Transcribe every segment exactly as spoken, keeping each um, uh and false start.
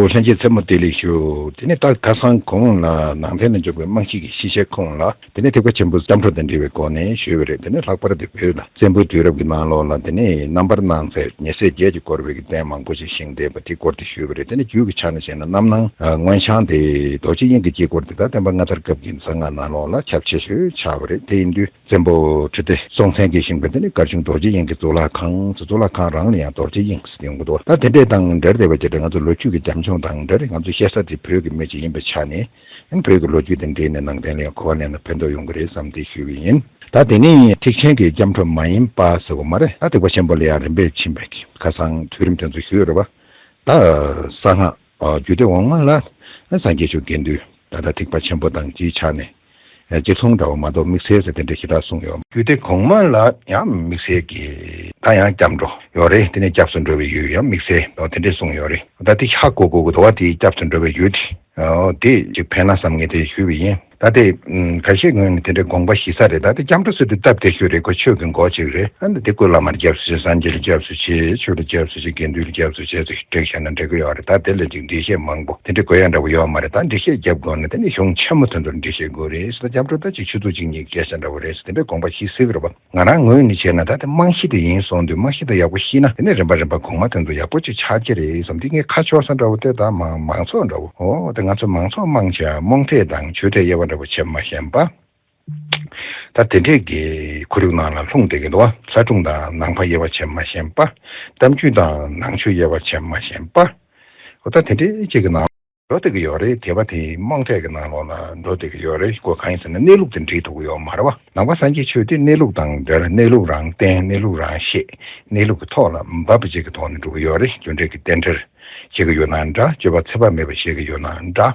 ལྷན་རྒྱས་ཚང་མ་བདེ་ལེགས་ཞུ། དེ་ནས་ད་ཁ་སང་གོང་ལ་ནང་བསྟན་ལ་འཇུག་པའི་རྨང་གཞི་གི་ཤེས་བྱའི་ཁུངས་ལ་དེ་ནས་ཐེག་པ་ཆེན་པོ་སྐྱབས་འགྲོ་དང་འབྲེལ་བའི་སྒོ་ནས་ཞུས་པ་རེད། དེ་ནས་ལྷག་པར་དུ་བོད་ལ་བཙན་པོའི་དུས་རབས་ཀྱི་ནང་ལོགས་ལ་དེ་ནས་རྣམ་པར་སྣང་མཛད་ཉེ་སྲས་བརྒྱད་ཀྱིས་བསྐོར་བའི་གི་རྟེན་མང་པོ་ཞིག་བཞེངས་བསྡད་པ་དེའི་སྐོར་དེ་ཞུས་པ་རེད། དེ་ནས་རྒྱུད་ཀྱི་ཆ་ནས་བཤད་ན་རྣམ་སྣང་མངོན་བྱང་དེ་རྡོ་རྗེ་དབྱིངས་ཀྱི་དཀྱིལ་འཁོར་དེ་ད་བསྟན་པ་ལྔ་ཚར་སྐབས་ཀྱི་གསང་སྔགས་ནང་ལོགས་ལ་ཁྱབ་ཆེ་ཤོས་ཆགས་པ་རེད། དེ་ཡིན་དུས། བཙན་པོ་ཁྲི་ལྡེ་སྲོང་བཙན་གྱིས་བཞེངས་པའི་དེ་ནི་སྒར་ཆུང་རྡོ་རྗེ་དབྱིངས་ཀྱི་གཙུག་ལག་ཁང་། གཙུག་ལག་ཁང་རང་ལ་ཡང་རྡོ་རྗེ་དབྱིངས་ཟེར་ཡོང་གི་འདུག་ད་དེ་འདྲས་དང་འབྲེལ་བསྡད་པ་ཅིག་ང་ཚོ་ལོ་རྒྱུས་ཀྱི་རྒྱབ་ལྗོངས་དང་འབྲེལ་ང་ཚོ་བཤད་ས་དེ་བོད་ཀྱི་མི་ཅིག་ཡིན་པའི་ཆ་ནས། ཨ་ནི་བོད་ཀྱི་ལོ་རྒྱུས་དང་འབྲེལ་ནས་ནང་བསྟན་ལ་ཡང་གོ་བ་ལེན་ན་ཕན་ཐོགས་ཡོང་གི་རེད་བསམ་སྟེ་ཞུས་པ་ཡིན། ད་དེ་ནི་ཐེག་ཆེན་གྱི་སྐྱབས་འགྲོ་མ་ཡིན་པ་ཟེར་བ་མ་རེད། ད་ཐེག་པ་ཆེན་པོ་ལ་ཡང་རིམ་པས་ཕྱིན་པའི་ཁ་སང་དུས་རིམ་དེ་ཚོ་ཞུས་ཡོད་རེད་པ། ད་གསང་སྔགས་རྒྱུད་སྡེ་འོག་མ་ལ་སངས་རྒྱས་ཆོས་དགེ་འདུན་ད་ལྟ་ཐེག་པ་ཆེན་པོ་དང་སྤྱིའི་ཆ་ནས། ཨ། རྗེ་ལྷུང་འདྲ་བོ་མ་གཏོགས་དམིགས་བསལ་ཟེར་དེ་འདྲ་ཞེ་དྲག་གསུངས་ཡོད། རྒྱུད་སྡེ་གོང་མ་ལ་ཡང་དམིགས་བསལ་གྱི་ད་ཡང་སྐྱབས་འགྲོ་ཡོད་རེད། དེ་ནས་སྐྱབས་སུ་འགྲོ་བའི་ཡུལ་ཡང་དམིགས་བསལ་དང་དེ་འདྲས་གསུངས་ཡོད་རེད། ད་དེ་ཧ་གོ་གོ་གི་འདུག་བ། དེ་སྐྱབས་སུ་འགྲོ་བའི་ཡུལ་དེ་ཨོ་དེ་ཅིག་ཕན་ན་བསམ་ངས་དེ་ཞུས་པ་ཡིན། ད་དེ་ཁ་ཤས་ངོས་ནས་དེ་འདྲའི་དགོངས་པ་བཞེས་ས་རེད། ད་དེ་སྐྱབས་འགྲོ་ཟེར་དུས་སྟབས་བདེ་ཤོས་རེད། ཁོ་ཆོས་ཀྱི་མགོ་གཅིག་རེད། ཨ་ནི་དེ་སྐུ་བླ་མར་སྐྱབས་སུ་མཆི། སངས་རྒྱས་ལ་སྐྱབས་སུ་མཆི། ཆོས་ལ་སྐྱབས་སུ་མཆི། དགེ་འདུན་ལ་སྐྱབས་སུ་མཆི་ཟེར་བྲིས་བཞག་ན་འགྲིག་གི་ཡོད་རེད། ད་དེ་ལ་ཅིག་འགྲེལ་བཤད་མང་པོ་དེ་འདྲ་དགོས་ཡ་འདྲ་བོ་ཡོད་མ་རེད། ད་འགྲེལ་བཤད་རྒྱབ་དགོས་ན་དེ་ནི་གཞུང་ཆེན་མོ་དོན་དུ་འགྲེལ་བཤད་དགོས་རེད་ཟེར། ད་སྐྱབས་འགྲོ་ད་ཅིག་ཆུ་ཚོད་གཅིག་གཉིས་སྐད་ཆ་འདྲ་བོ་རེད་ཟེར་དེ་འདྲའི་དགོངས་པ་བཞེས་སྲིད་ཀྱི་རེད་པ། ང་རང་ངོས་ནས་བྱས་ན་ད་དེ་རྨང་གཞི་དེ་ཡིན་སོང་དུས་རྨང་གཞི་དེ་ཡག་པོ་ཤེས་ན་དེ་ནས་རིམ་པ་རིམ་པ་གོང་མ་དོན་དུ་ཡག་པོ་ཅིག་ཆགས་ཀྱི་རེད་བསམ། དེ་ངས་ཁ་ཕྱོགས་ས་འདྲ་བོ་དེ་ད་མང་མང་ཚོགས་འདྲ་བོ་ཨོ་དེ་ང་ཚོ་མང་ཚོགས་རྨང་གཞི་རྨོངས་དད་དང་ཆོས་དད་དབྱེ་བ་འདྲ་བོ་བྱེད་མ་ཤེས་པ། ད་དེ་འདྲས་ཀྱི་ཁོར་ཡུག་ནང་ལ་ལྷུང་བསྡད་ཀྱི་འདུག་བ། ལྷ་སྒྲུང་དང་ནང་པ་དབྱེ་བ་བྱེད་མ་ཤེས་པ། གཏམ་རྒྱུད་དང་ནང་ཆོས་དབྱེ་བ་བྱེད་མ་ཤེས་པ། འོ་ད་དེ་འདྲས་ཅིག་གི་ནང་འགྲོ་བསྡད་ཀྱི་ཡོད་རེད། དད་པ་དེ་རྨོངས་དད་ཀྱི་ནང་ལོགས་ལ་འགྲོ་བསྡད་ཀྱི་ཡོད་རེད། ཁོ་གང་ཡིན་ཟེར་ན་གནས་ལུགས་དེ་འགྲིག་ཐུབ་ཀྱི་ཡོད་མ་རེད་བ། ནང་པ་སངས་རྒྱས་ཆོས་དེ་གནས་ལུགས་དང་འབྲེལ། གནས་ལུགས་རང་བསྟན། གནས་ལུགས་རང་བཤད། གནས་ལུགས་ཀྱི་ཐོག་ལ་འབབ་པ་ཅིག་གི་ཐོག་ནས་འགྲོ་གི་ཡོད་རེད། རྒྱུ་འབྲས་ཀྱི་རྟེན་འབྲེལ་བྱེད་ཀྱི་ཡོད་ན་འདྲ། སྤྱོད་པ་ཚད་པ་མེད་པ་བྱེད་ཀྱི་ཡོད་ན་འདྲ།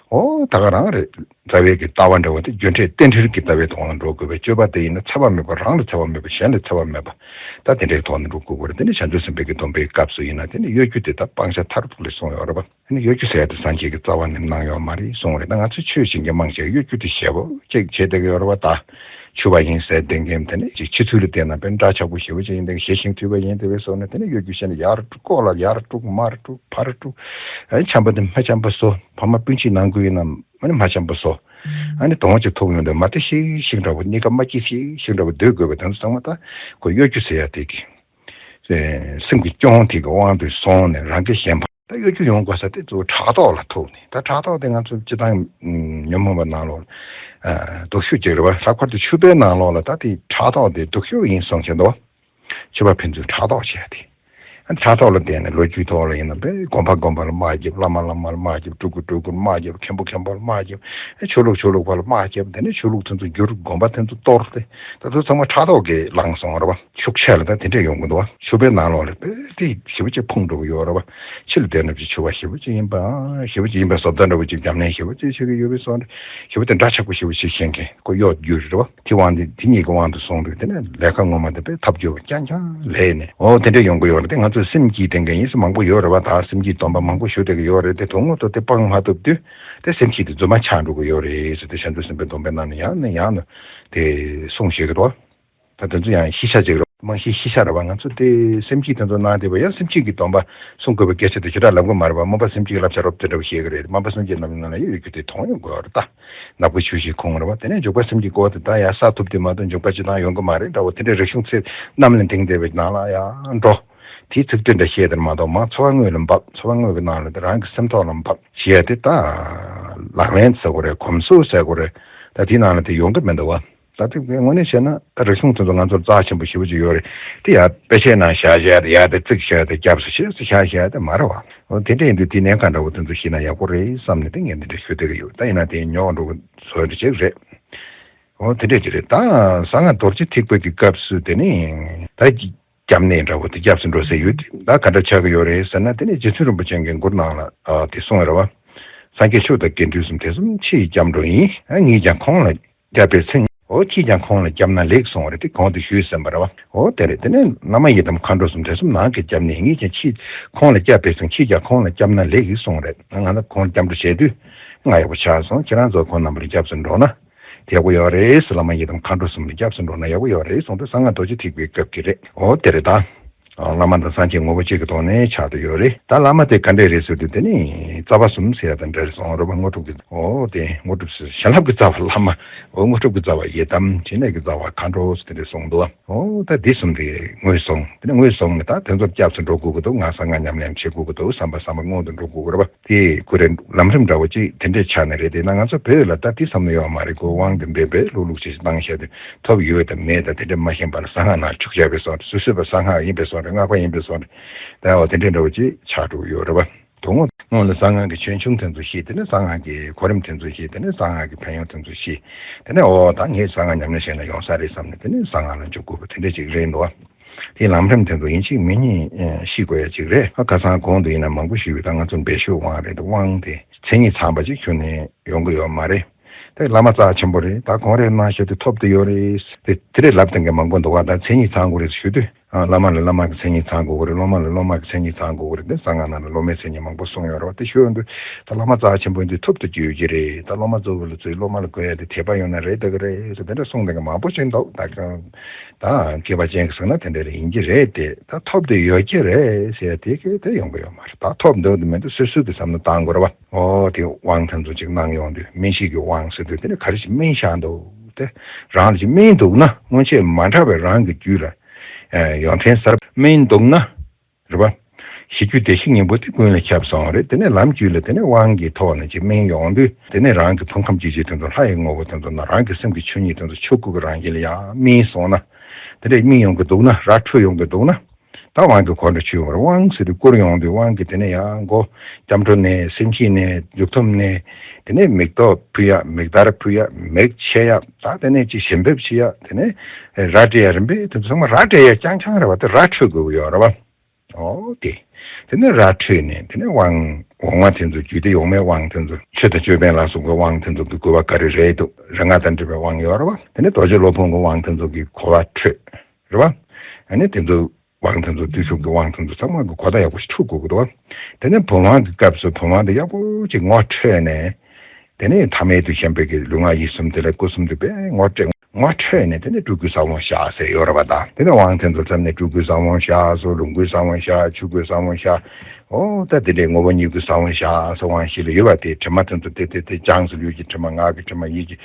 ཨོ་ད་ག་རང་རེད། རྩ་བའི་གི་ལྟ་བ་འདྲ་བོ་དེ་རྒྱུ་འབྲས་རྟེན་འབྲེལ་གྱི་ལྟ་བའི་ཐོག་ལ་འགྲོ་དགོས་པའི་སྤྱོད་པ་དེ་ཡིན་ན་ཚད་པ་མེད་པ། རང་ལ་ཚད་པ་མེད་པ། གཞན་ལ་ཚད་པ་མེད་པ། ད་དེ་འདྲའི་ཐོག་ནས་འགྲོ་དགོས་པ་རེད། དེ་ནི་བྱང་ཆུབ་སེམས་དཔའི་གི་སྡོམ་པའི་སྐབས་སུ་ཡིན་ན་དེ་ནི་གཡོ་སྒྱུ་དེ་ད་སྤང་བྱ་མཐར་ཐུག་ལ་གསུངས་ཡོད་རེད་པ། དེ་ནི་གཡོ་སྒྱུ་ཟེར་ཡ་དེ་སངས་རྒྱས་ཀྱི་རྩ་བ་ནས་གནང་ཡོད་མ་རེད་གསུངས་རེད། ད་ང་ཚོ་ཆོས་བྱེད་མཁན་མང་ཆེ་གཡོ་སྒྱུ་དེ་ཞེ་པོ་ཅིག་བྱེད་བསྡད་ཀྱི་ཡོད་རེད་པ། ད་ཆུ་བ་ཡིན་ཟེར་བསྡད་མཁན་དེ་ནི་ཅིག་ཕྱི་ཚུལ་ལ་བལྟས་ན་དཔེ་འདྲ་ཆགས་པོ་ཞེ་པོ་ཅིག་ཡིན། དེ་ཞལ་ཤིང་མཐུད་པ་ཡིན། དེ་བས་སོང་ན་དེ་ནི་གཡོ་སྒྱུ་བྱས་ནས་ཡར་ལྐོག་ལ་ཡར་དཀྲུག་མར་དཀྲུག་ཕར་དཀྲུག་ཨ་ནི་ཆམ་པ་དེ་མ་ཆམ་པ་བཟོ། ཕ་མ་སྤུན་མཆེད་ནང་ཁུལ་ཡིན་ན་ཨ་ནི་མ་ཆམ་པ་བཟོ། ཨ་ནི་དོང་ཅིག་ཐུག་ཡོང་དུས་མ་དེ་ཤིག་ཤིག་འདྲ་བོ། གཉིས་ཀ་མ་སྐྱིད་ཤིག་ཤིག་འདྲ་བོ་སྡོད་དགོས་པ་དེ་ཚོ་ཚང་མ་ད་ཁོ་གཡོ་སྒྱུ་ཟེར་ཡ་དེ་གི་སེམས་ཀྱི་སྐྱོན་དེ་གི་དབང་དུ་སོང་ནས་རང་གི་ཞེན་པ། ད་གཡོ་སྒྱུ་ཡོང་དགོས་ས་དེ་གཙོ་བོ་ཕྲག་དོག་ལ་ཐུག་ནས། ད་ཕྲག་དོག་དེ་ང་ཚོ་སྤྱི་བཏང་ཉོན་མོངས་པ་ནང་ལོགས་ལ་སྡུག་ཤོས་ཅིག་རེད་བ། ལྷག་པར་དུ་ཕྱུག་པའི་ནང་ལོགས་ལ་ད་དེ་ཕྲག་དོག་དེ་སྡུག་ཤོས་ཡིན་གསུངས་བཞིན་དུ། ཕྱུག་པ་ཕན་ཚུན་ཕྲག་དོག་བྱས་ཏེ། ཕྲག་དོག་ལ་བརྟེན་ནས་ལོ་རྒྱུས་ཐོག་ལ་ཡིན་ན་དཔེ་དགོན་པ་དགོན་པ་ལ་དམག་རྒྱབ། བླ་མ་བླ་མ་ལ་དམག་རྒྱབ། སྤྲུལ་སྐུ་སྤྲུལ་སྐུ་ལ་དམག་རྒྱབ། མཁན་པོ་མཁན་པོ་ལ་དམག་རྒྱབ། ཆོས་ལུགས་ཆོས་ལུགས་བར་ལ་དམག་རྒྱབ། དེ་ནས་ཆོས་ལུགས་དེ་ཚོ་བསྒྱུར། དགོན་པ་དེ་ཚོ་གཏོར་ཏེ། ད་དེ་ཚང་མ་ཕྲག་དོག་གིས་བསླངས་སོང་རེད་བ། ཤུགས་ཆེ་ལ་ད་དེ་འདྲས་ཡོང་གི་འདུག་བ། ཕྱུག་པའི་ནང་ལོགས་ལ་དཔེ་དེ་ཞེ་པོ་ཅིག་ཕུང་འགྲོ་གི་ཡོད་རེད་བ། ཕྱི་ལ་བསྡད་ན་ཅིག་ཕྱུག་པ་ཞེ་པོ་ཅིག་ཡིན་པ། ཞེ་པོ་ཅིག་ཡིན་པའི་བཟོ་ལྟ་འདྲ་བོ་ཅིག་རྒྱབ་ལེན་ཞེ་པོ་ཅིག་བྱེད་ཀྱི་ཡོད་པའི་བཟོ་འདྲ། ཞེ་པོ་དེ་འདྲ་ཆགས་པོ་ཞེ་པོ་ཅིག་བྱེད་མཁན་ཁོ་གཡོ་སྒྱུ་རེད་བ། དེ་དབང་དེ་དེ་གཉིས་ཀྱི་དབང་དུ་སོང་དུས་དེ་ནས་ལས་ཀ་ངོ་མ་དེ་དཔེ་ཐབས་སྐྱོ་བོ་རྐྱང་རྐྱང་ལས་ནས། འོ་དེ་འདྲ་ཡོང་གི་ཡོད་རེད། དེ་ང་ཚོས་སེམས་བསྐྱེད་བསྟེན་མཁན་ཡིན་ཟེར་མང་པོ་ཡོད་རེད་བ། ད་སེམས་བསྐྱེད་སྡོམ་པ་མང་པོ་ཞུ་བསྡད་ཀྱི་ཡོད་རེད། དེ་དོན་དངོས་ཐོག་དེ་སྤང་མ་ཐུབ་དུས་དེ་སེམས་བསྐྱེད་དེ་རྫུན་མ་ཆགས་འགྲོ་གི་ཡོད་རེད་ཟེར་ཏེ་བྱང་ཆུབ་སེམས་དཔའི་སྡོམ་པའི་ནང་ནས་ཡང་ནས་ཡང་ནས་དེ་གསུངས་བཞག་གི་འདུག་ད་དེ་ཚོ་ཡང་ཤེས་བྱ་ཅིག་རེད། རྨང་གཞིའི་ཤེས་བྱ་རེད་བ། ང་ཚོ་དེ་སེམས་བསྐྱེད་དེ་ཚོ་གནང་བསྡད་པ་ཡང་སེམས་བསྐྱེད་ཀྱི་སྡོམ་པ་སྲུང་དགོས་པའི་སྐད་ཆ་དེ་ཞེ་དྲག་ལབ་གི་མ་རེད་བ། སྨོན་པ་སེམས་བསྐྱེད་ཀྱི་བསླབ་བྱ་རོབ་ཙམ་འདྲ་བོ་བཤད་ཀྱི་རེད། སྨོན་པ་སེམས་བསྐྱེད་རྣམས་ནང་ལ་ཡང་གཡོ་སྒྱུ་དེ་མཐོང་ཡོང་གི་ཡོད་རེད། ད་ནག་པོ་ཆུ་བཞིན་ཁོང་རེད་བ། དེ་ནས་འཇུག་པ་སེམས་ཀྱི་སྐོར་དེ་ད་ཡང་བསགས་ཐུབ་དེ་མ་གཏོགས་འཇུག་པ་སྤྱི་བཏང་ཡོང་གི་མ་རེད་འདྲ་བོ། དེ་འདྲའི་རིག་གཞུང་ཚེ་གནམ་ལ་ལྡིང་བསྡད་པའི་ནང་ལ་ཡང་འགྲོ། དེའི་ཚིག་དོན་འདྲ་བཤད་དེར་མ་གཏོགས་མ་འཚོ་བ་དངོས་ལ་འབབ། འཚོ་བ་དངོས་ཀྱི་ནང་ལ་དེ་རང་གི་སེམས་ཐོག་ལ་འབབ་ཞེས་དེ་ད་ལག་ལེན་ཟེར་དགོས་རེད། གོམས་སྲོལ་ཟེར་དགོས་རེད། ད་དེའི་ནང་ལ་དེ་ཡོང་གི་མི་འདུག་བ། ད་དེ་དངོས་གནས་བྱས་ན་ད་རིག་གཞུང་དེ་ཚོ་ང་ཚོར་རྩ་ཆེན་པོ་ཞེ་པོ་ཅིག་ཡོད་རེད། དེ་ཡང་དཔེ་ཆའི་ནང་བཞག་བཞག་དེ་ཡར་དེ་བརྩིགས་བཞག་དེ་རྒྱབ་སུ་ཞེས་སུ་བཞག་བཞག་དེ་མ་རེད་བ། འོ་དེ་འདྲ་ཡིན་དུས་དེ་གནད་འགག་འདྲ་བོ་དེ་ཚོ་ཤེས་ན་ཡག་པོ་རེད་བསམ་ནས་དེ་ངས་འདི་འདྲ་ཞུ་བསྡད་ཀྱི་ཡོད། ད་ཡིན་ན་དེ་ཉོག་འགྲོ་གི་བཟོ་འདྲ་ཅིག་རེད། འོ་དེ་འདྲ་ཅིག་རེད། ད་གསང་སྔགས་རྡོ་རྗེ་ཐེག་པའི་གི་སྐབས་སུ་དེ་ནི་ད་སྐྱབས་གནས་འདྲ་བོ་དེ་སྐྱབས་སུ་འགྲོ་ཟེར་ཡོད་དེ་ད་ག་འདྲ་ཆགས་ཀྱི་ཡོད་རེད་ཟེར་ན། དེ་ནི་རྗེ་བཙུན་རིན་པོ་ཆེ་གི་མགུར་ནང་ལ་དེ་གསུངས་ཡོད་རེད་བ། སངས་རྒྱས་ཆོས་དང་དགེ་འདུན་གསུམ་དེ་གསུམ་ཕྱི་ཡི་སྐྱབས་འགྲོ་ཡིན། ངས་ཀྱང་ཁོང་ལ་སྐྱབས་པའི་ཚེ། འོ་ཁྱེད་ཀྱང་ཁོང་ལ་སྐྱབས་ན་ལེགས་གསུངས་པ་རེད། དེ་གོང་དུ་ཞུས་ཟིན་པ་རེད་བ། འོ་དེ་རེད། དེ་ནས་བླ་མ་ཡི་དམ་མཁའ་འགྲོ་གསུམ་དེ་གསུམ་ནང་གི་སྐྱབས་གནས། ངས་ཀྱང་ཁྱེད་ཁོང་ལ་སྐྱབས་པའི་ཚེ་ཁྱེད་ཀྱང་ཁོང་ལ་སྐྱབས་ན་ལེགས་གསུངས་རེད། ང་ལ་ཁོང་ལ་སྐྱབས་འགྲོ་བྱས་དུས་ང་ཡག་པོ་ཆགས་སོང་། ཁྱེད་རང་ཚོ་ཁོང་རྣམ་པར་སྐྱབས་སུ་འགྲོ་ན་དེ་ཡག་པོ་ཡོད་རེད་ཟེར། བླ་མ་ཡི་དམ་མཁའ་འགྲོ་གསུམ་ལ་སྐྱབས་སུ་འགྲོ་ན་ཡག་པོ་ཡོད་རེད་གསུངས་དུས་གསང་སྔགས་རྡོ་རྗེ་ཐེག་པའི་སྐབས་ཀྱི་རེད། འོ་དེ་རེད་ད། བླ་མ་དང་སངས་རྒྱས་ངོ་བོ་གཅིག་གི་ཐོག་ནས་ཆགས་བསྡད་ཡོད་རེད། ད་བླ་མ་དེ་ག་འདྲས་རེད་ཟེར་དུས་དེ་ནི་རྩ་བ་གསུམ་ཟེར་ཡ་དང་འདྲ་རེད་སོང་རེད་པ། དངོས་གྲུབ་ཀྱི་འོ་དེ་དངོས་གྲུབ་ཟེར་བྱིན་རླབས་ཀྱི་རྩ་བ་བླ་མ། འོ་དངོས་གྲུབ་ཀྱི་རྩ་བ་ཡི་དམ། བྱིན་རླབས་ཀྱི་རྩ་བ་མཁའ་འགྲོ་ཟེར་དེ་འདྲས་གསུངས་འདུག་པ། འོ་ད་འདི་གསུམ་དེ་ངོས་བཟུང་། དེ་ནས་ངོས་བཟུང་ནས་ད་དེ་ཚོར་སྐྱབས་སུ་འགྲོ་དགོས་ཀྱི་འདུག་ང་གསང་སྔགས་ཉམས་ལེན་བྱེད་དགོས་ཀྱི་འདུག་བསམ་པ་བསམ་པ་སྔོན་དུ་འགྲོ་དགོས་ཀྱི་རེད་པ། དེ་ཁོ་རེ་ལམ་རིམ་འདྲ་བོ་ཅིག་དེ་འདྲས་ཆགས་ནས་རེད། དེ་ན་ང་ཚོ་བོད་ལ་ད་དེ་བསམ་བློ་ཡོད་མ་རེད། ཁོ་དབང་དེ་འབེན་པས་ལྷུག་ལྷུག་ཅིག་བཏང་བཞག་དེ་ཐོབ་ཡོད་དམ་མེད་དང་དེ་འདྲས་མ་ཤེས་པར་གསང་སྔགས་ནང་བཅུག་བཞག་པའི་བཟོ་འདྲ། སོ་སོས་པ་གསང་སྔགས་ཡིན་པའི་བཟོ་འདྲ། སྔགས་པ་ཡིན་པའི་བཟོ་འདྲ། ད་འོ་དེ་འདྲས་འདྲ་བོ་ཅིག་ཆགས་འགྲོ་གི་ཡོད་རེད་པ། དོན་ངོ་ངོ་ལ་གསང་སྔགས་ཀྱི་ཆོས་འབྱུང་དེ་ཚོ་ཤེས། དེ་ནས་གསང་སྔགས་ཀྱི་གོ་རིམ་དེ་ཚོ་ཤེས། དེ་ནས་གསང་སྔགས་ཀྱི་ཕན་ཡོན་དེ་ཚོ་ཤེས། དེ་ནས་འོ་ད་ངས་གསང་སྔགས་ཉམས་ལེན་བྱས་ན་ཡོང་ས་རེད་བསམ་ནས་དེ་ནས་གསང་སྔགས་ལ་འཇུག་དགོས་པ་དེ་འདྲ་ཅིག་རེད་འདུག་པ། དེ་ལམ་རིམ་དེ་ཚོ་ཡིན་གཅིག་མིན་གཉིས་ཤེས་དགོས་ཡ་ཅིག་རེད། ཁ་སང་གོང་དུ་ཡིན་ན་མང་པོ་ཞུས་པའི་ད་ང་ཚོ་འབད་ཤོག་དབང་རེད་འདུག་དབང་དེ་མཚན་ཉིད་ཚང་པ་ཅིག་ཁྱོན་ནས་ཡོང་གི་ཡོད་མ་རེད། དེ་བླ་མ་རྩ་ཆེན་པོ་རེད། ད་གོང་རེ་གནང་བཞག་དེ་ཐོབ་དུ་ཡོད་རེད། དེ་དེ་རེད་ལབ་དང་གི་མང་པོ་འདུག་ག་ད་མཚན་ཉིད་ཚང་དགོས་རེད་ཞུ་དུས། ཨ། བླ་མ་ལ་བླ་མ་གི་མཚན་ཉིད་ཚང་དགོས་ཀྱི་རེད། སློབ་མ་ལ་སློབ་མ་གི་མཚན་ཉིད་ཚང་དགོས་ཀྱི་རེད། དེ་གསང་སྔགས་ནང་ལ་སློབ་མའི་མཚན་ཉིད་མང་པོ་གསུངས་ཡོད་རེད་པ། དེ་ཞུ་ཡོང་དུས་ད་བླ་མ་རྩ་ཆེན་པོ་ཡིན་དུས་ཐོབ་ཏུ་གྱུར་གྱི་རེད། ད་སློབ་མ་གཙོ་བོ་ལ་ཚོས་སློབ་མ་ལ་དགོས་ཡ་དེ་དད་པ་ཡོད་ན་རེད་ད་གི་རེད་ཟེར་དེ་འདྲ་གསུངས་དེ་གི་མང་པོ་ཅིག་འདུག་ད་གང་ད་མཁས་པ་ཅན་གྱིས་གསུངས་ན་དེ་འདྲ་རེད། ཡིན་གྱི་རེད། དེ་ད་ཐོབ་དུ་ཡོད་ཀྱི་རེད་ཟེར་ཡ་དེ་གི་དེ་ཡོང་གི་ཡོད་མ་རེད། ད་ཐོབ་འདུག་འདུག་མི་འདུག་སོ་སོ་གི་བསམ་བློ་བཏང་དགོས་རེད་པ། ཨོ་དེ་དབང་དེ་ཚོ་ཅིག་གནང་ཡོང་དུས་སྨན་ཤེས་ཀྱི་དབང་ཟེར་དུས་དེ་ནི་ག་རེ་ཞིག་སྨིན་བཞག་འདུག་དེ་རང་ལ་ཅིག་སྨིན་འདུག་ན་སྔོན་ཆད་མ་འདྲ་བའི་རང་གི་རྒྱུད་ལ་ཡོན་ཏན་གསར་པ་སྨིན་འདུག་ན་རེད་པ། གཞི་རྒྱུད་བདེ་གཤེགས་སྙིང་པོ་དེ་ཀུན་ལས་ཁྱབ་སོང་རེད། དེ་ནས་ལམ་རྒྱུད་ལ་དེ་ནས་དབང་གི་ཐོག་ནས་ཅིག་སྨིན་ཡོང་དུས་དེ་ནས་རང་གི་ཕུང་ཁམས་སྐྱེ་མཆེད་དེ་ཚོ་ལྷ་ཡི་ངོ་བོ་དེ་ཚོ་ན་རང་གི་སེམས་ཀྱི་ཆོས་ཉིད་དེ་ཚོ་ཆོས་སྐུ་གི་རང་བཞིན་ལ་ཡང་སྨིན་སོང་ན་དེ་འདྲས་སྨིན་ཡོང་གི་འདུག་ན་ར་འཕྲོད་ཡོང་གི་འདུག་ན། ད་དབང་གི་གོ་འདྲ་ཆུ་བར་དབང་ཟེར་དུས་བསྐུར་ཡོང་དུས་དབང་གི་དེ་ནས་ཡང་མགོ་སྐྱབས་འགྲོ་ནས་སེམས་བསྐྱེད་ནས་མཇུག་སྡོམ་ནས་དེ་ནས་མིག་ཏོ་ཕུལ་ཡ། མིག་དར་ཕུལ་ཡ། མིག་ཕྱེ་ཡ། ད་དེ་ནས་ཅིག་ཞལ་འབེབས་བྱེད་ཡ། དེ་ནས་ར་སྤྲད་ཡ། རིམ་པས་དེ་ཚང་མ་ར་སྤྲད་ཡ་རྐྱང་རྐྱང་རེད་བ། དེ་ར་འཕྲོད་དགོས་ཀྱི་ཡོད་རེད་བ། ཨོ་དེ། དེ་ནས་ར་འཕྲོད་ནས་དེ་ནས་དབང་འོག་མ་དེ་ཚོ་རྒྱུད་སྡེ་འོག་མའི་དབང་དེ་ཚོ་ཆོས་དང་ཅོད་པན་ལ་སོགས་པའི་དབང་དེ་ཚོ་གི་དགོས་པ་ག་རེ་རེད་འདུག་རིག་སྔགས་དང་འབྲེལ་བའི་དབང་ཡོད་རེད་བ། དེ་ནས་རྡོ་རྗེ་སློབ་དཔོན་གྱི་དབང་དེ་ཚོ་གི་གོ་བ་འཕྲོད། རེད་བ། ཨ་ནི་དེ་ཚོ་དབང་དེ་ཚོ་བརྟུལ་ཞུགས་ཀྱི་དབང་དེ་ཚོ་ཚང་མ་གི་གོ་བརྡ་ཡག་པོ་ཞིག་འཕྲོད་དགོས་ཀྱི་འདུག་བ། དེ་ནས་བུམ་དབང་གི་སྐབས་སུ་བུམ་དབང་དེ་ཡག་པོ་ཅིག་ངོ་འཕྲོད་ནས། དེ་ནས་ཐ་མལ་དུ་ཞེན་པའི་གི་ལུས་ངག་ཡིད་གསུམ་དེ་ལ་སྐུ་གསུམ་དུ་དཔེ་ངོ་སྤྲད། ངོ་འཕྲོད་ནས་དེ་ནས་སྤྲུལ་སྐུའི་ས་བོན་བཞག་ཟེར་ཡོད་རེད་བ། ད་དེ་ནས་དབང་དེ་ཚོ་ཚར་ནས་སྤྲུལ་སྐུའི་ས་བོན་བཞག་སོ། ལོངས་སྐུའི་ས་བོན་བཞག་ཆོས་སྐུའི་ས་བོན་བཞག་ཨོ་ད་དེ་འདྲའི་ངོ་བོ་ཉིད་ཀྱི་ས་བོན་བཞག་སོ། དབང་བཞི་ལ་ཡོད་པ་དེ་དྲི་མ་དེ་ཚོ་དེ་དེ་དེ་སྦྱངས་སོ། ལུས་ཀྱི་དྲི་མ། ངག་གི་དྲི་མ། ཡིད་ཀྱི་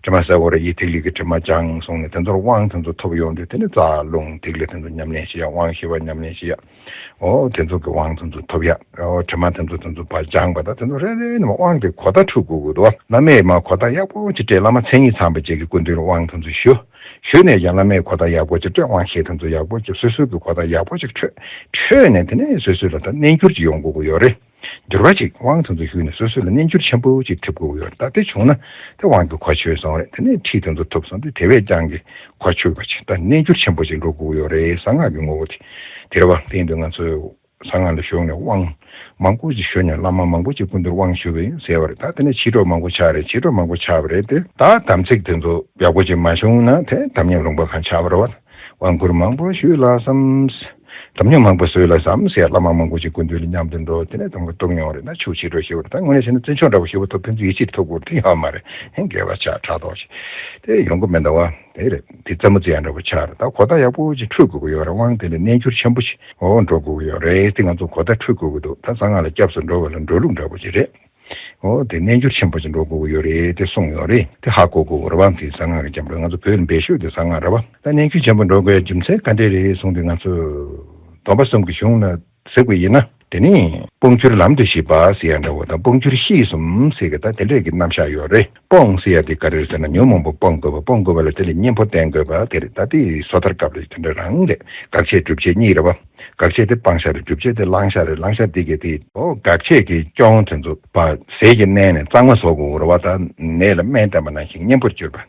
དྲི་མ་ཟེར་བ་རེད། ཡིད་ཐིག་ལེ་གི་དྲི་མ་སྦྱངས་སོང་ནས་དེ་ཚོར་དབང་དེ་ཚོ་ཐོབ་ཡོང་དུས་དེ་ནི་རྩ་རླུང་ཐིག་ལེ་དེ་ཚོ་ཉམས་ལེན་བྱེད་ཡ། དབང་བཞི་པ་ཉམས་ལེན་བྱེད་ཡ། ཨོ་དེ་ཚོ་གི་དབང་དེ་ཚོ་ཐོབ་ཡ། ཨོ་དྲི་མ་དེ་ཚོ་དེ་ཚོ་ཕར་སྦྱངས་པ་ད་དེ་ཚོ་རེ་རེ་ནས་དབང་གི་གོ་བརྡ་འཕྲོད་དགོས་ཀྱི་འདུག་བླ་མས་མར་གོ་བརྡ་ཡག་པོ་ཅིག་སྤྲད། བླ་མ་མཚན་ཉིད་ཚང་པ་ཅིག་གི་སྐུ་མདུན་ལ་དབང་དེ་ཚོ་ཞུ། ཞུས་ནས་ཀྱང་བླ་མས་གོ་བརྡ་ཡག་པོ་ཅིག་སྤྲད། དབང་བཞི་དེ་ཚོ་ཡག་པོ་ཅིག་སོ་སོའི་གི་གོ་བརྡ་ཡག་པོ་ཅིག་འཕྲོད། འཕྲོད་ནས་དེ་ནས་སོ་སོ་ལ་ད་རྣལ་འབྱོར་ཅིག་ཡོང་དགོས་ཀྱི་ཡོད་རེད། འགྱུར་བ་ཅིག་དབང་དེ་ཚོ་ཞུས་ནས་སོ་སོ་ལ་རྣལ་འབྱོར་ཆེན་པོ་ཅིག་ཐེབས་དགོས་ཀྱི་ཡོད་རེད། ད་དེ་བྱུང་ན་དེ་དབང་གི་གོ་ཆོད་སོང་རེད། དེ་ནས་ཁྲིད་དེ་ཚོ་ཐོབ་སོང་དུས་དེ་བས་ཀྱང་གི་གོ་ཆོད་པ་ཅིག་ད་རྣལ་འབྱོར་ཆེན་པོ་ཅིག་འགྲོ་དགོས་ཀྱི་ཡོད་རེད། གསང་སྔགས་ཀྱི་ངོ་བོ་དེ་དེ་རེད་བ། དེ་ཡིན་དུས་ང་ཚོས་གསང་སྔགས་ལ་ཞུགས་ནས་དབང་མང་པོ་ཅིག་ཞུས་ནས་བླ་མ་མང་པོ་ཅིག་སྐུ་མདུན་དབང་ཞུས་པ་ཡིན་ཟེར་བ་རེད། ད་དེ་ནས་ཕྱི་གྲོགས་མང་པོ་ཆགས་རེད། ཕྱི་གྲོགས་མང་པོ་ཆགས་པ་རེད་དེ། ད་དམ་ཚིག་དེ་ཚོ་ཡག་པོ་ཅིག་མ་བྱུང་ན་དེ་དམ་ཉམས་ལུང་པ་གང་ཆགས་པ་རེད་བ། དབང་བསྐུར་མང་པོ་ཞུས་ལ་བསམ། དམ་ཉམས་མང་པོ་བཟོས་ལ་བསམ་ཟེར། བླ་མ་མང་པོ་ཅིག་སྐུ་མདུན་ལ་མཉམ་དུ་འགྲོ། དེ་ནས་དམ་བཅའ་བཏུབ་མྱོང་རེད། ད་ཆུ་ཕྱི་དྲོ་ཞེ་པོ་རེད། ད་དངོས་གནས་བྱས་ན་བཙུན་ཆུང་འདྲ་པོ་ཞེ་པོ་ཐོབ་ཕན་ཚུན་ཡིད་ཆེས་ཐོབ་དགོས་དེ་ཡོད་མ་རེད། ཧེ་འགལ་བ་ཆགས་ཕྲག་དོག་ཞིག་དེ་ཡོང་གི་མེད་འདུག་བ། དེ་རེད། དེ་རྩེད་མོ་རྩེ་ཡ་འདྲ་པོ་ཆགས་རེད། ད་གོ་བརྡ་ཡག་པོ་ཅིག་འཕྲོད་དགོས་ཀྱི་ཡོད་རེད། དབང་དེ་ལ་རྣལ་འབྱོར་ཆེན་པོ་ཞིག་འོ་འགྲོ་དགོས་ཀྱི་ཡོད་རེད། དེ་ང་ཚོ་གོ་བརྡ་འཕྲོད་དགོས་ཀྱི་འདུག་ད་གསང་སྔགས་ལ་སྐྱབས་སུ་འགྲོ་བ་ལ་འགྲོ་ལུགས་འདྲ་པོ་ཅིག་རེད། འོ་དེ་རྣལ་འབྱོར་ཆེན་པོ་ཅིག་འགྲོ་དགོས་ཀྱི་ཡོད་རེད་དེ་གསུངས་ཡོད་རེད། དེ་ཧ་གོ་དགོས་ཀྱི་རེད་བ། དེ་གསང་སྔགས་ཀྱི་སྐྱབས་འགྲོ་ང་ཚོ་བོད་ལ་འབད་ཤོག་དེ་གསང་སྔགས་རེད་བ། ད་རྣལ་འབྱོར་ཆེན་པོ་འགྲོ་དགོས་ཡ་རྒྱུ་མཚན་ག་འདྲས་རེད་གསུངས་དུས་ང་ཚོས་སྡོམ་པ་གསུམ་གྱི་གཞུང་ལ་གཟིགས་པ་ཡིན་ན། དེ་ནི་སྤོང་བསྒྱུར་ལམ་དུ་གཤེགས་པ་ཟེར་ཡ་འདྲ་བོ་དང་སྤོང་བསྒྱུར་གཤེགས་གསུམ་ཟེར་གི་ད་དེ་འདྲས་ཀྱི་རྣམ་གཞག་ཡོད་རེད། སྤོང་ཟེར་ཡ་དེ་ག་རེ་རེད་ཟེར་ན་ཉོན་མོངས་པ་སྤོང་དགོས་པ། སྤོང་དགོས་པ་ལ་དེ་ལ་གཉེན་པོ་བསྟེན་དགོས་པ་དེ་རེད། ད་དེ་སོ་ཐར་སྐབས་ལ་དེ་འདྲ་རང་རེད། དགག་བྱའི་སྒྲུབ་བྱེད་གཉིས་རེད་བ། དགག་བྱ་དེ་སྤང་བྱ་རེད། སྒྲུབ་བྱ་དེ་བླང་བྱ་རེད། བླང་བྱ་དེ་གས་དེ་ཨོ་དགག་བྱ་གི་སྐྱོན་དེ་ཚོ་བ་ཟས་ཀྱི་གནས་ནས་གཙང་མ་བཟོ་དགོས་རེད་བ། ད་ནད་ལ་སྨན་བསྟེན་པ་ནང་བཞིན་གཉེན་པོར་གྱུར་པ།